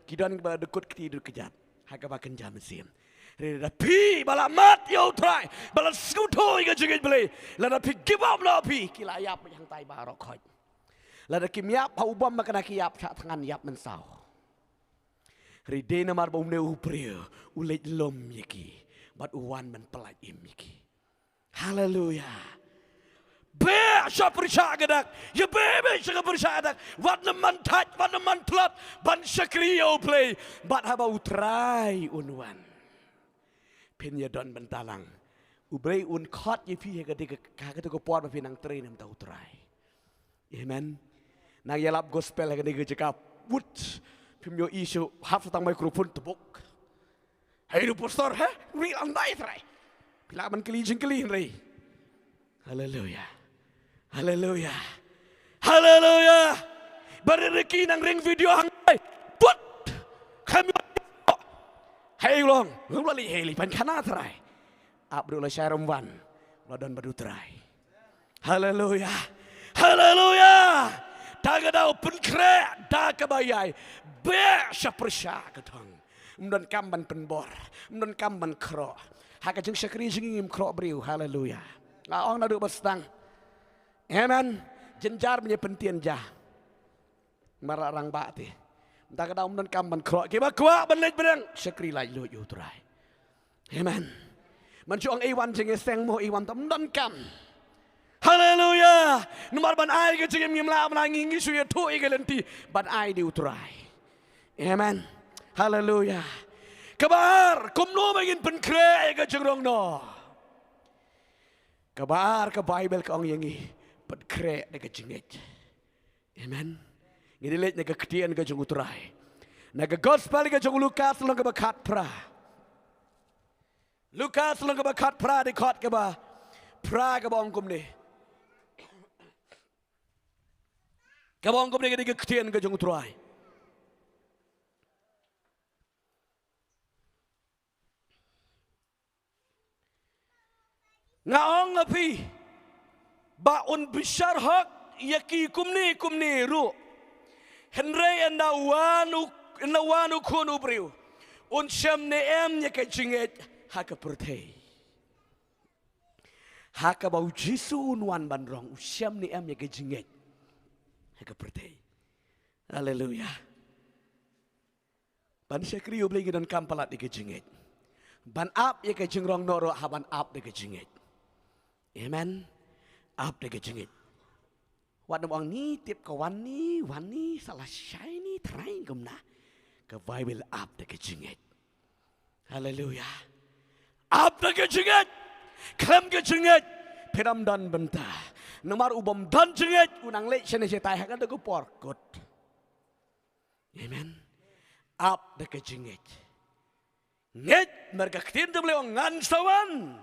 Ki don kiba la dkut kti dkut kjat ha kaba kynja mynsiem. Hynrei lada phi ba la mad ïa U Trai, ba la sngewthuh ïa ka jingngeit Blei, lada phi give up noh phi, ki la ïap hangtai baroh khoit. Lada kim ïap ha u bom, ma kane ki ïap shah thngan, ïap mynsaw. Hynrei dei namar ba une u briew u leit lum ïa ki bad u wan ban pyllait im ïa ki. Haleluya. Beh sha pyrshah ka dak, ïa beh beh sha ka pyrshah ka dak. Wat nym man thait, wat nym man tlot ban shakri ïa U Blei bad haba U Trai un wan, phin ïa don bynta lang. U Blei un khot ïa phi ha kata ka, ha kata ka por ba phi nang trei na bynta U Trai. Amen. Nang ïalap gospel ha kane ka jaka, wut, phim ïohi shuh, hap sa tang microphone tbuk. Hei ruh pastor, ha? Ri andai trai. Phi lah ban kylli jingkylli hynrei. Haleluya. Haleluya. Haleluya. Ba rit rit ki nang ring video hangtai. Put. Kham ïoh. Hei long. Long la li hei li pan khana Trai. Ap ruh la shai ram wan. La don bad u Trai. Haleluya. Haleluya. Da ka daw pynkhreh da kaba ïai beh sha pyrshah ka thong. Ym don kam ban pynbor. Ym don kam ban khroh. Ha ka jingshakri jingim khroh briew. Haleluya. Nga ong naduh ba sdang. Amen. Jynjar ban ïa pyntien ja. Mar la rangbah te. Mynta ka daw ym don kam ban khroh. Kiba kwah ban leit bneng. Shakri laitluid ïa u Trai. Amen. Man shu ong ei wan jingïaseng mo ei wan tam don kam. Haleluya. Namar ban ai ka jingim ngim lah ban ai ngi ngi shu ïathuh ïa ka lynti ban ai da u Trai. Amen. Haleluya. Kaba ar kumno ba ngin pynkhreh ïa ka jingrong noh. Kaba ar ka Baibl ka ong ïa ngi pynkhreh da ka jingngeit. Amen. Ngi dei leit na ka ktien ka jong u Trai. Na ka gospel ka jong u Lukas lynnong kaba khatphra. Lukas lynnong kaba khatphra dei khot kaba phra kaba ong kumne. Kaba ong kumne ka dei ka ktien ka jong u Trai. Nga ong ha phi ba un bishar hok ïa ki kumne kumne ruh. Hynrei ynda wan u ynda wan u khun u briew un shem ne em ïa ka jingngeit ha ka pyrthei. Ha kaba u Jisu un wan ban rong u shem ne em ïa ka jingngeit ha ka pyrthei. Haleluya. Ban shakri U Blei ngi donkam palat ïa ka jingngeit. Ban ap ïa ka jingrong noh ruh ha ban ap da ka jingngeit. Amen. Ap da ka jingngeit. Wat nym ong ni tip ka wan ni wan ni sa la shai ni trai kumna. Ka Baibl ap da ka jingngeit. Haleluya. Ap da ka jingngeit. Khlem ka jingngeit phin ym don bynta. Namar u bym don jingngeit u nang leit shane shatai ha kata ka por kut. Amen. Ap da ka jingngeit. Ngeit mar ka ktien jong U Blei ong ngan sa wan.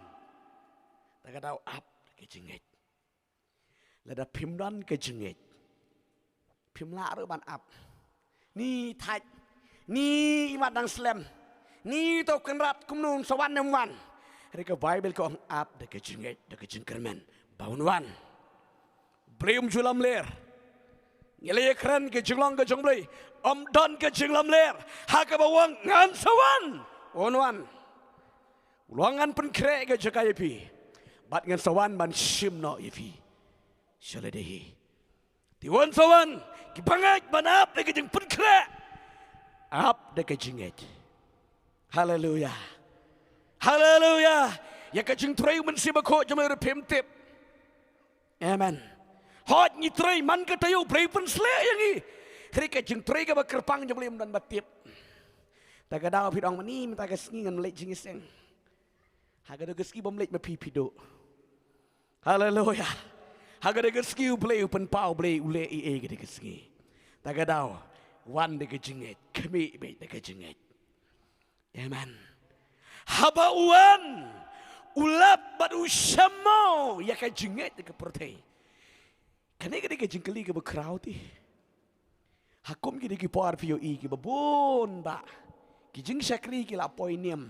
Da ka daw ap da ka jingngeit. Lada phim don ka jingngeit phim lah ruh ban ap. Ni thait ni imat dang slem ni to kynrad kumno un sa wan ne ym wan. Hynrei ka Baibl ka ong ap da ka jingngeit da ka jingkyrmen ba un wan. Blei um ju lamler. Ngi la ïakren ka jinglong ka jong Blei. Ym don ka jinglamler ha kaba u ong ngan sa wan. Un wan. U ong ngan pynkhreh ka jaka ïa phi bad ngan sa wan ban shim noh ïa phi. Sha lade hi. Te un sa wan kiba ngeit ban ap da ka jingpynkhreh. Ap da ka jingngeit. Haleluya. Haleluya. Ïa ka jingtrei u Mynsiem Bakhuid jong Blei ruh phim tip. Amen. Hooid ngi trei man ka taïew Blei pynshlur ïa ngi. Hynrei ka jingtrei kaba kyrpang jong Blei ym don ba tip. Ta ka daw phi dang mani mynta ka sngi ngan leit jingïaseng. Ha ka dei ka sngi bym leit ma phi phi duh. Haleluya. Ha ka dei ka sngi U Blei u pynpaw Blei u leh ei ei ka dei ka sngi. Ta ka daw wan da ka jingngeit khmih beit da ka jingngeit. Amen. Haba u wan u lap bad u shim mo ïa ka jingngeit ka pyrthei. Kane ka dei ka jingkylli kaba khraw te. Ha kum ki dei ki por phi ïohi kiba bun ba ki jingshakri ki la poi niam.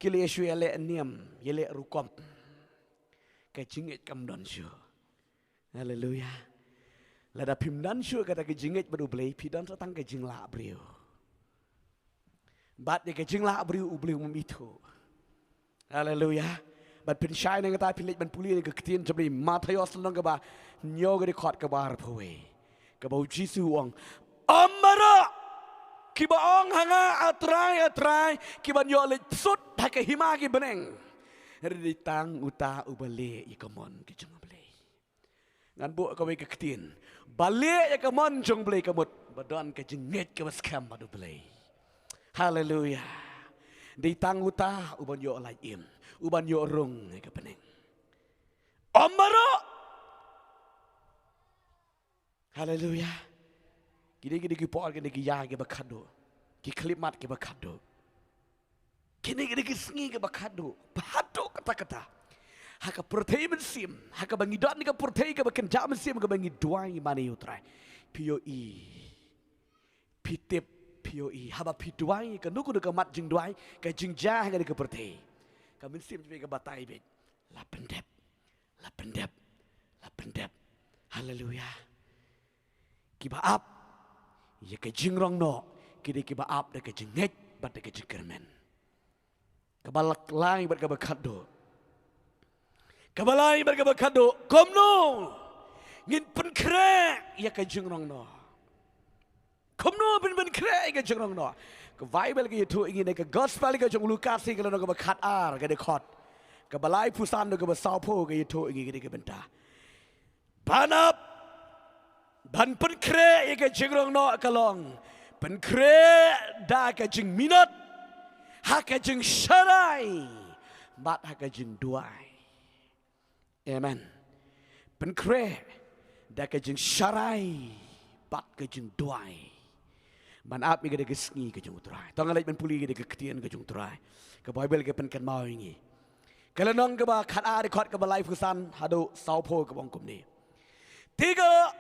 Ki la ïa shu ïaleh niam ïaleh rukom. Ka jingngeit kam don shuh. Haleluya. Lada phim don shuh kata ka jingngeit bad U Blei phi don sa tang ka jinglah briew. Bad ïa ka jinglah briew U Blei um ithuh. Haleluya. Bad phin shai na kata phin leit ban pule na ka ktien jong Blei Mathaios lynnong kaba hynñiew ka dei khot kaba arphew wei. Kaba u Jisu u ong. Ym baroh kiba ong ha nga A Trai A Trai kiban ïoh leit bsut ha ka hima ki bneng. Hynrei dei tang uta uba leh ïa ka mon ka jong U Blei. Ngan buh kawei ka ktien. Ba leh ïa ka mon jong Blei ka mut ba don ka jingngeit kaba skhem bad U Blei. Haleluya. Dei tang uta uban ïoh lait im, uban ïoh rung ïa ka bneng. Ym baroh. Haleluya. Kine kine ki por kine ki ïa kiba khadduh. Ki khyllipmat kiba khadduh. Kine kine ki sngi kiba khadduh. Ba haduh ka Takata. Ha ka pyrthei mynsiem, ha kaba ngi don ka pyrthei kaba kynjah mynsiem kaba ngi duwai mane ïa u Trai. Phi ïohi. Phi tip, phi ïohi. Haba phi duwai, kano kano ka mat jingduwai, ka jingjia ha kane ka pyrthei. Ka mynsiem jong phi ka batai beit. La pyndep. La pyndep. La pyndep. Haleluya. Kiba ap ïa ka jingrong noh, ki dei kiba ap da ka jingngeit bad da ka jingkyrmen. Kaba lai bad kaba khatduh. Kaba lai bad kaba khatduh. Kumno ngin pynkhreh ïa ka jingrong noh? Kumno phin pynkhreh ïa ka jingrong noh? Ka Baibl ka ïathuh ïa ngi na ka Gospel ka jong u Lukas, ka lynnong kaba khatar, ka dkhot kaba laiphew san haduh kaba sawphew, ka ïathuh ïa ngi kane ka bynta. Ban ap, ban pynkhreh ïa ka jingrong noh ka long pynkhreh da ka jingminot, ha ka jingsharai, bad ha ka jingduwai. Amen. Pynkhreh da ka jingsharai bad ka jingduwai. Ban ap ïa ka da ka sngi ka jong u Trai. To nga leit ban pule ïa ka da ka ktien ka jong u Trai. Ka Baibl ka pynkynmaw ïa ngi. Ka lynnong kaba khatar, dkhot kaba laiphew san haduh sawphew, kaba ong kumne. Te ka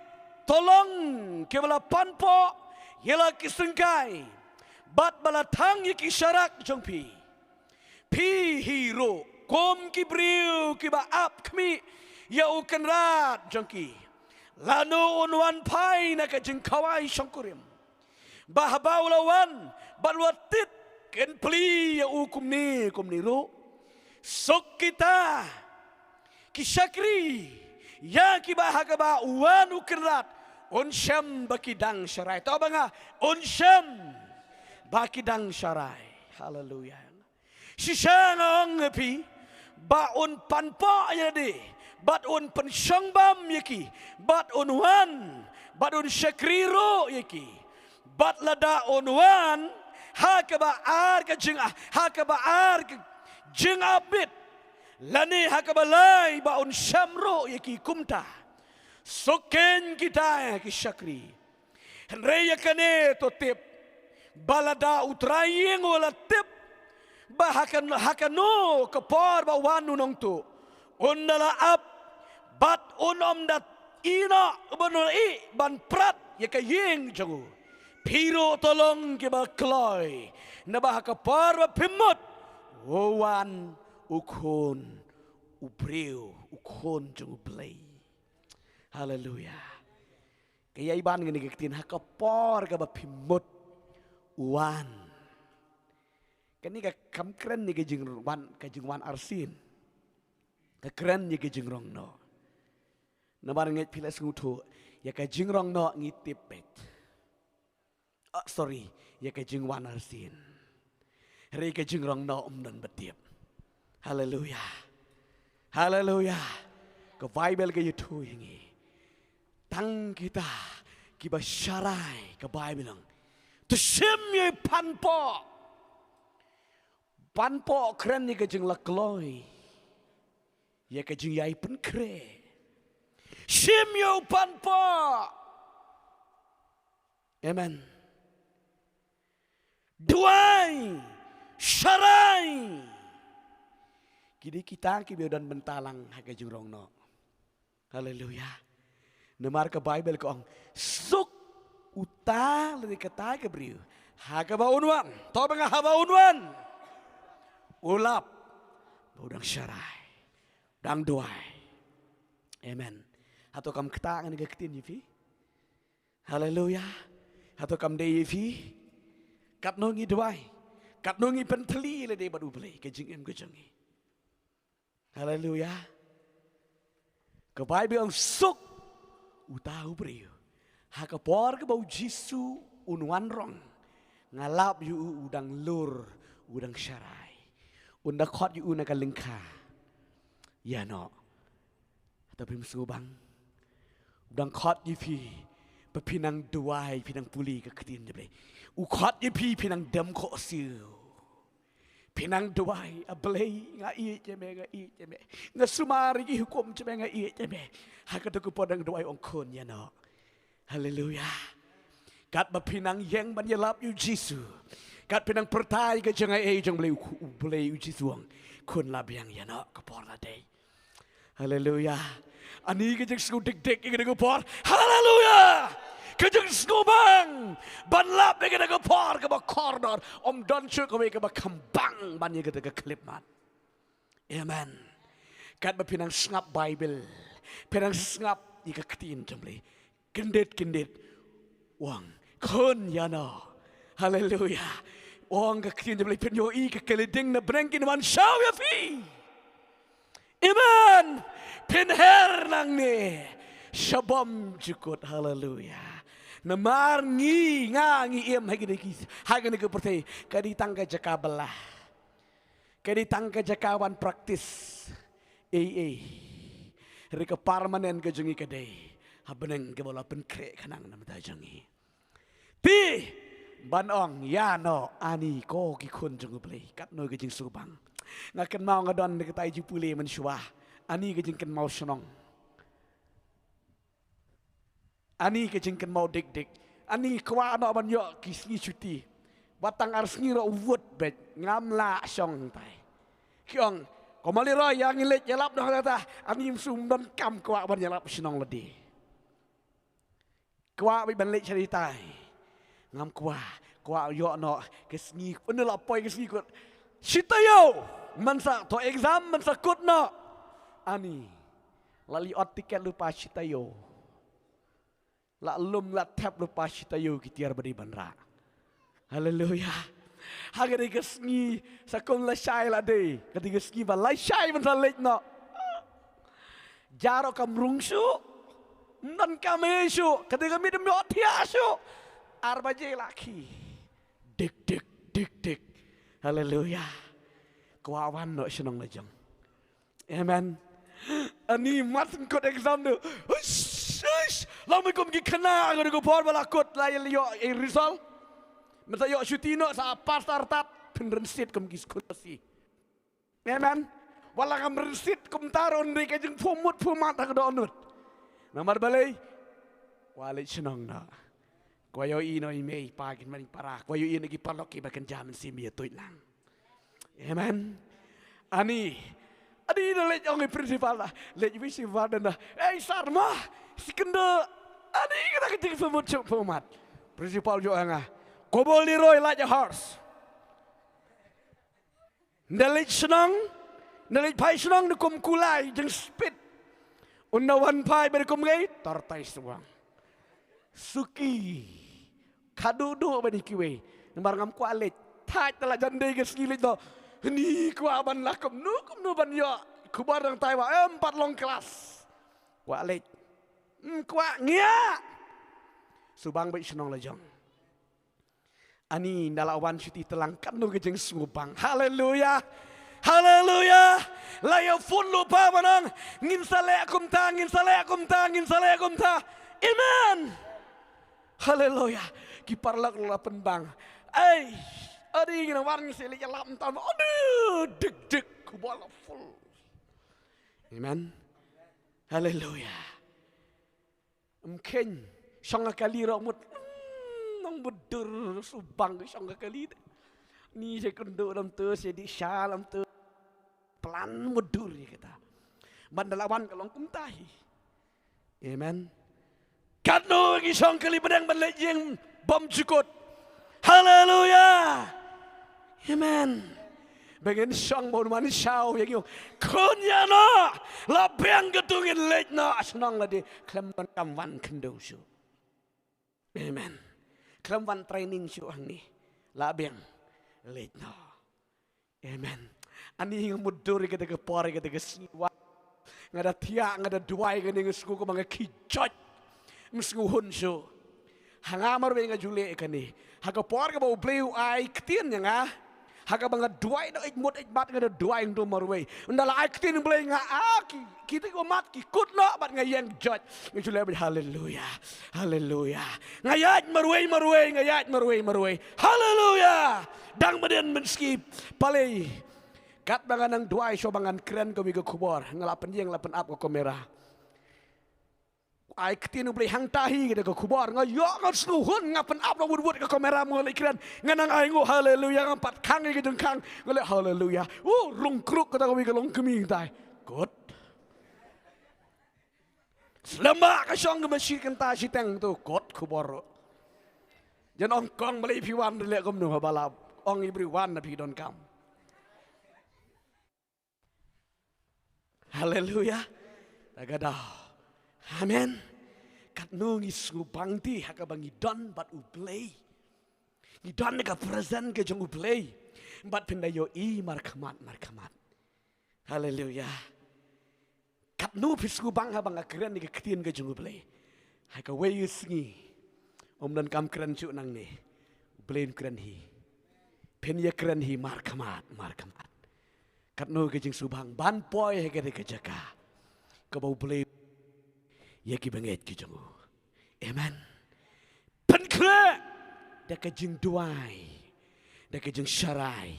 tolong kaba la panpoh ïa la ki syngkai bad ba la thang ïa ki sharak jong phi. Phi hi ruh kum ki briew kiba ap khmih ïa u kynrad jong ki. Lano un wan phai na ka jingkhawai shongkurim? Ba haba u la wan bad u la tit, kin plie ïa u kumne kumne ruh. Suk kita ki shakri ïa kiba ha kaba wan u kynrad un shem ba ki dang sharai. To ba nga, un shem ba ki dang sharai. Haleluya. Shisha nga ong ha phi, ba un panpoh ïa lade, bad un pynshong bam ïa ki, bad un wan, bad un shakri ruh ïa ki. Bad lada un wan ha kaba ar ka jing, ha kaba ar ka jingapbit, lane ha kaba lai ba un shem ruh ïa ki kumta. Suk keiñ kita ki shakri. Hynrei ïa kane to tip, ba lada u trai ïing u la tip ba ha kan, ha kano ka por ba wan u nongtuh, un da la ap bad un ym da ïehnoh, ban ïeh ban prat ïa ka ïing jong u. Phi ruh to long kiba kloi, naba ha ka por ba phi mut, u wan u Khun u briew, u Khun jong U Blei. Haleluya. Ka ïai ban kane ka ktien, ha ka por kaba phi mut u wan. Kane ka kam kren ïa ka jingwan, ka jingwan arsien. Ka kren ïa ka jingrong noh. Namar ngeit phi la sngewthuh, ïa ka jingrong noh ngi tip beit. Ah, sorry, ïa ka jingwan arsien. Hynrei ka jingrong noh ym don ba tip. Haleluya. Haleluya. Ka Baibl ka ïathuh ïa ngi, tang kita kiba sharai, ka Baibl ong, to shim ïa u panpoh. Panpoh kren ïa ka jinglakloi, ïa ka jingïai pynkhreh. Shim ïa u panpoh. Amen. Duwai, sharai. Ki dei kita kiba don bynta lang ha ka jingrong noh. Haleluya. Namar ka Baibl ka ong, suk uta lane kata ka briew, ha kaba un wan, to ba nga, haba un wan, u lap ba u dang sharai, dang duwai. Amen. Hato kam ktah kane ka ktien ïa phi? Haleluya. Hato kam dei ïa phi? Katno ngi duwai, katno ngi pynthylli lade bad U Blei, ka jingim ka jong ngi. Haleluya. Ka Baibl ong, suk uta u briew, ha ka por kaba U Jisu un wanrong, nga lap ïa u u dang lur, u dang sharai. Un da khot ïa u na ka lyngkha. Ïa noh. Hato phim sngewbang? U dang khot ïa phi ba phin nang duwai, phin nang pule ka ktien jong U Blei. U khot ïa phi, phin nang dem khohsiew. Phin nang duwai, A Blei, nga ïeit ïa me, nga ïeit ïa me. Nga sumar ïa ki hukum jong me, nga ïeit ïa me. Ha kato ka por dang duwai, ong, Khun, ïa noh. Haleluya. Katba phi nang ïeng ban ïalap ïa U Jisu, kat phi nang pyrta ïa ka jingai ei jong U Blei, U Blei, U Jisu u ong, Khun la biang ïa no ka por la dei. Haleluya. Ani ka jingsngew dik dik ïa ka dei ka por. Haleluya. Ka jingsngew bang ban lap ïa ka dei ka por kaba kordor. Ym don shuh kawei kaba kham bang ban ïa ka dei ka khyllipmat. Amen. Katba phi nang sngap Baibl, phi nang sngap ïa ka ktien jong Blei. Kyndit kyndit u ong, khun ïa no. Haleluya. U ong ka ktien jong Blei, phin ïohi ka kali ding na bneng kin wan shaw ïa phi. Amen. Phin her nangne sha bymjukut. Haleluya. Namar ngi, nga ngi im ha kine ki, ha kine ki pyrthei ka dei tang ka jaka ba la Ka dei tang ka jaka ban practice. Ei ei. Hynrei ka permanent ka jong ngi ka dei ha bneng kaba la pynkhreh khnang na bynta jong ngi. Te ban ong ïa no ani ko ki khun jong U Blei, katno ka jingsngewbang. Nga kynmaw nga don na katai jingpule mynshuwa. Ani ka jingkynmaw shnong. Ani ka jingkynmaw dik dik. Ani kwah noh ban ïoh ki sngi shuti. Wat tang ar sngi ruh wut beit ngam lah shong hangtai. Ki ong, ko Mali Roy, ïa ngi leit ïalap noh hangta. Ani ym shu ym donkam kwah ban ïalap shnong lade. Kwah beit ban leit sha tai. Ngam kwah, kwah ïoh noh ka sngi, ynda la poi ka sngi kut. Shi taïew man sa to exam man sa kut noh. Ani la leit ot tiket lypa shi taïew. La lum la thep lypa shi taïew ki tiar ba dei ban rah. Haleluya. Ha ka dei ka sngi sa kum lashai la dei. Ka dei ka sngi ba lashai ban sa leit noh. Jaroh kam rung shuh. Ym donkam ei shuh. Ka dei ka miet ym ïoh thiah shuh. Ar baje la khie. Dik dik dik dik. Haleluya. Kwah wan noh shnong la jong. Amen. Ani mat kut exam de. Hush, hush. Long me kum ki khynnah ka dei ka por ba la kut la ïa ïoh ei result. Mynta ïoh shuti noh sa pass artat phin rynsied kum ki skul si. Amen. Wat la ngam rynsied kumta ruh ym dei ka jingphuh mut phuh mat ha ka dohnud. Namar balei? Kwah leit shnong noh. Kwah ïohi noh i mei i pa kin bad i para. Kwah ïohi noh ki paralok kiba kynja mynsiem ïa tuid lang. Amen. Ani. Ani da leit ong i principal da. Leit wi si warden da. Ei sar ma. Si kynda. Ani kata ka jingphuh mut phuh mat. Principal jong nga. Ko Mali Roy, lait a horse. Nda leit shnong, nda leit phai shnong da kum kulai jingspit. Ynda wan phai ba da kum ngai, tor tai suang. Suki. Khadduh duh ba ni kiwei. Namar ngam kwah leit. Thait ta la jan dei ka sngi leit noh. Ni kwah ban lah kumno kumno ban ïoh. Khubor dang tai ba em pat long klas. Kwah leit. Ym kwah ngiah. Subang beit shnong la jong. Ani nda la wan shuti tlang katno ka jingsngewbang. Haleluya. Haleluya. La ïa phone lypa ba nang. Ngin sa leh kumta, ngin sa leh kumta, ngin sa leh kumta. Amen. Haleluya. Ki paralok la pynbang. Ei, adi ngin wan ngin sa leh ïalap mynta. Adi dik dik khubor la full. Amen. Haleluya. Ym kheiñ, shong ha kali ruh mut. Mm, nang budur subang shong ha kali. Ni se kynduh lam tu, se di sha lam tu. Plan mudur ïa kata. Ban da la wan ka long kumta hi. Amen. Katno ngi shong kali bneng ban leit ïing bymjukut. Haleluya. Amen. Ba ngin shong ba un wan shaw ïa ngi. Khun ïa no. La biang katu ngin leit noh shnong lade. Khlem ban kam wan khyndew shuh. Amen. Khlem wan training shuh hangne. La biang. Leit noh. Amen. Ani nga mutdur ïa kata ka por ïa kata ka sngi. Nga da thiah nga da duwai kane nga sngew kumba nga khie joit. Ym sngew hun shuh. Ha nga marwei nga ju leh kane. Ha ka por kaba U Blei u ai ktien ïa nga. Ha kaba nga duwai da eit mut eit bat nga da duwai nga dum marwei. Ynda la ai ktien U Blei nga a ki kita ki mat ki kut noh bad nga ïeng joit. Nga ju leh bad haleluya. Haleluya. Nga ïaid marwei marwei nga ïaid marwei marwei. Haleluya. Dang bdien mynskip. Palei. Katba nga nang duwai shuwa ba ngan kren kawei ka khubor nga la pynïeng la pynap ka kamera. Ai ktien U Blei hangta hi, kata ka khubor. Nga ïoh, nga sngewhun, nga pynap na wut wut ka kamera, mo leh kren. Nga nang ai nguh, haleluya, nga pat khang ïa ka jingkhang. Nga leh haleluya. Uh, rung kruk kata kawei ka longkmie tai. Kut. Slem ba ka shong ka masi kynta shiteng tu. Kut khubor. Jan ong kong balei phi wan ri leh kumno, haba la ong i briew wan na phi donkam. Haleluya. Ta ka daw. Amen. Katno ngi sngewbang te ha kaba ngi don bad U Blei. Ngi don ha ka presence ka jong U Blei. Bad phin da ïohi markhmat markhmat. Haleluya. Katno phi sngewbang haba nga kren ïa ka ktien ka jong U Blei. Ha kawei ka sngi. Ym donkam kren shuh nangne. U Blei un kren hi. Phin ïa kren hi markhmat markhmat. Katno ka jingsngewbang ban poi ha kata ka jaka kaba U Blei ïa kiba ngeit ki jong u. Amen. Pynkhreh da ka jingduwai, da ka jingsharai.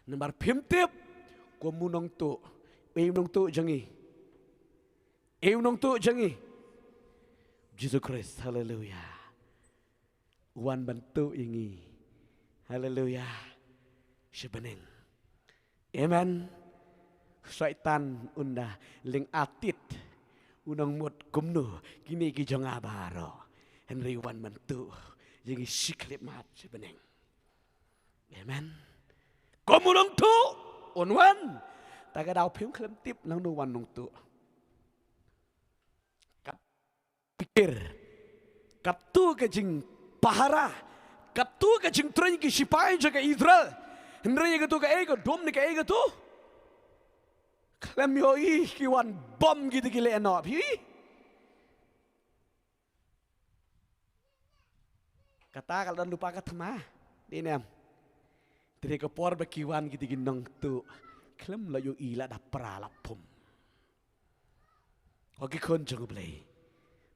Namar phim tip kum u nongtuh. Ei u nongtuh jong ngi? Ei u nongtuh jong ngi? Jisu Khrist. Haleluya. U wan ban tuh ïa ngi. Haleluya. Sha bneng. Amen. Soitan un da lyngngoh tit. U nang mut kumno kine ki jong nga baroh. Hynrei u wan ban tuh ïa ngi shi khyllipmat sha bneng. Amen. Kum u nongtuh un wan. Ta ka daw phim khlem tip nangno wan nongtuh. Kat pyrkhat. Katto ka jingpahara. Katto ka jingtrei ki sipai jong ka Israel. Hynrei katto kaei ka dum ne kaei katto. Khlem ïohi ki wan bom kita ki leh noh phi. Kata ka la don lypa ka thma. Dei ne em? Te dei ka por ba ki wan kita ki nongtuh. Khlem la ïohi, la da pra la pum. Ko ki khun jong U Blei.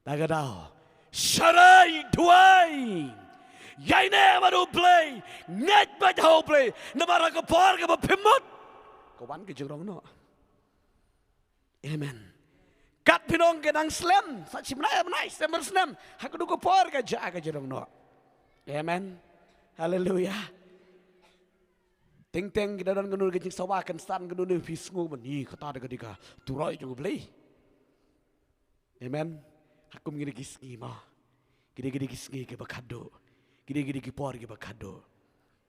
Ta ka daw. Sharai duwai. Ïai ne bad U Blei. Ngeit bad ha U Blei. Namar ha ka por kaba phim mut, ka wan ka jingrong noh. Amen. Kat phin ong ka nang slem, sa shi bnai, bnai, snem bar snem. Ha kano ka por ka jia ka jingrong noh. Amen. Haleluya. Teng teng ki da don kano ka jingsawa kynsan, kano phi sngew ban ïa kata da ka dei ka turoi jong U Blei. Amen. Ha kum kine ki sngi mo. Kine kine ki sngi kiba khadduh. Kine kine ki por kiba khadduh.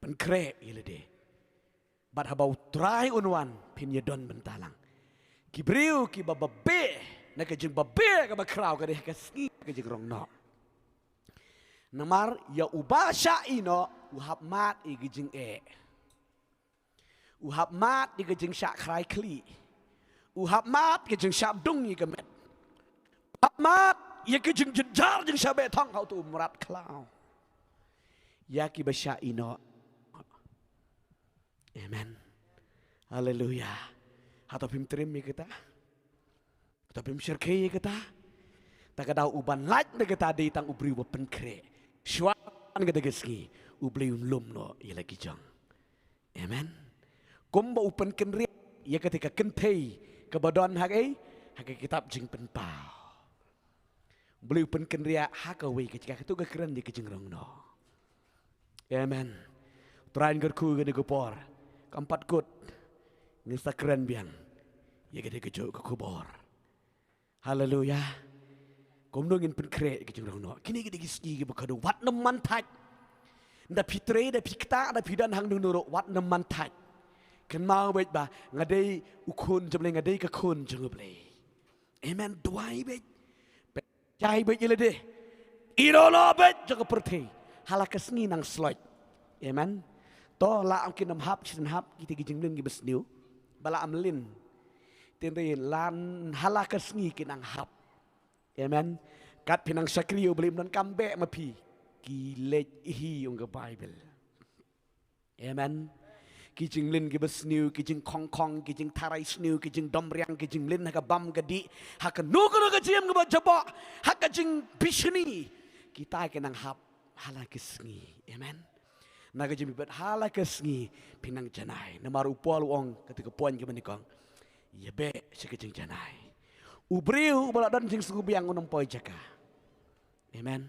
Pynkhreh ïa lade. Bad haba U Trai un wan phin ïa don bynta lang. Ki briew kiba babe na ka jingbabe kaba khraw ka dei ha ka sngi ka jingrong noh. Namar ïa uba shah ïeh noh u hap mad ïa ka jingeh. U hap mad ïa ka jingshah khrai khlieh. U hap mad ïa ka jingshah dung ïa ka met. U hap mad ïa ka jingjynjar jingshah beh thong ha uto u mrad khlaw. Ïa kiba shah ïeh noh. Amen. Haleluya. Hato phim triem ïa kata? Hato phim shyrkhei ïa kata? Ta ka daw uban lait na kata dei tang u briew uba pynkhreh. Shuwa kata ka sngi U Blei un lum noh ïa la ki jong. Amen. Kumba u pynkynriah ïa kata ka kynthei kaba don ha ka, ha ka kitab Jingpynpaw. U Blei u pynkynriah ha kawei ka jaka, kato ka kren ïa ka jingrong noh. Amen. Trai un kyrkhu kane ka por. Kam pat kut ngin sa kren biang ïa kane kajuh ka khubor. Haleluya. Kumno ngin pynkhreh ïa ka jingrong noh? Kine ki dei ki sngi kiba khadduh. Wat nym man thait. Nda phi trei, nda phi ktah, nda phi don hangno hangno ruh, wat nym man thait. Kynmaw beit ba nga dei u khun jong U Blei, nga dei ka khun jong U Blei. Amen. Duwai beit. Jai beit ïa lade. Ïehnoh noh beit jong ka pyrthei. Ha la ka sngi nang sloit. Amen. To la ong kin ym hap, shisien hap kita ki jingmlien kiba sniew. Ba la ym lin. Tynrai lan ha la ka sngi kin nang hap. Amen. Kat phi nang shakri U Blei, ym donkam beh ma phi. Ki leit hi, ong ka Baibl. Amen. Ki jingmlien kiba sniew, ki jingkhong khong, ki jingtharai sniew, ki jingdom riang, ki jingmlien ha ka bam ka dih, ha kano kano ka jingim kaba jaboh, ha ka jingbishni, kita ki nang hap ha la ki sngi. Amen. Na ka jingim bad ha la ki sngi phi nang janai. Namar u Paul u ong kata ka point kaba nyngkong, ïa beh sha ka jingjanai. U briew uba la don jingsngewbiang un ym poi jaka. Amen.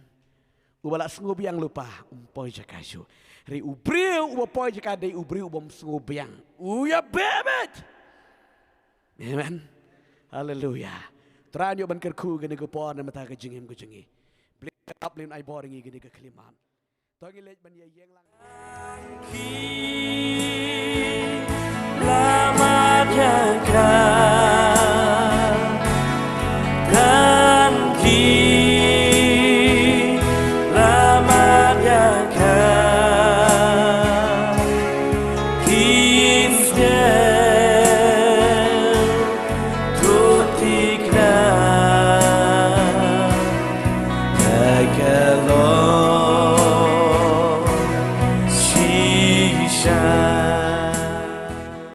Uba la sngewbiang lypa um poi jaka shuh. Hynrei u briew uba poi jaka dei u briew uba ym sngewbiang. U ïa beh beit. Amen. Haleluya. Trai, ngi ïoh ban kyrkhu kane ka por na ka bynta ka jingim ka jong ngi. Blei un ap, Blei un ai bor ïa ngi kane ka khyllipmat. To ngin leit ban ïa ïeng lang.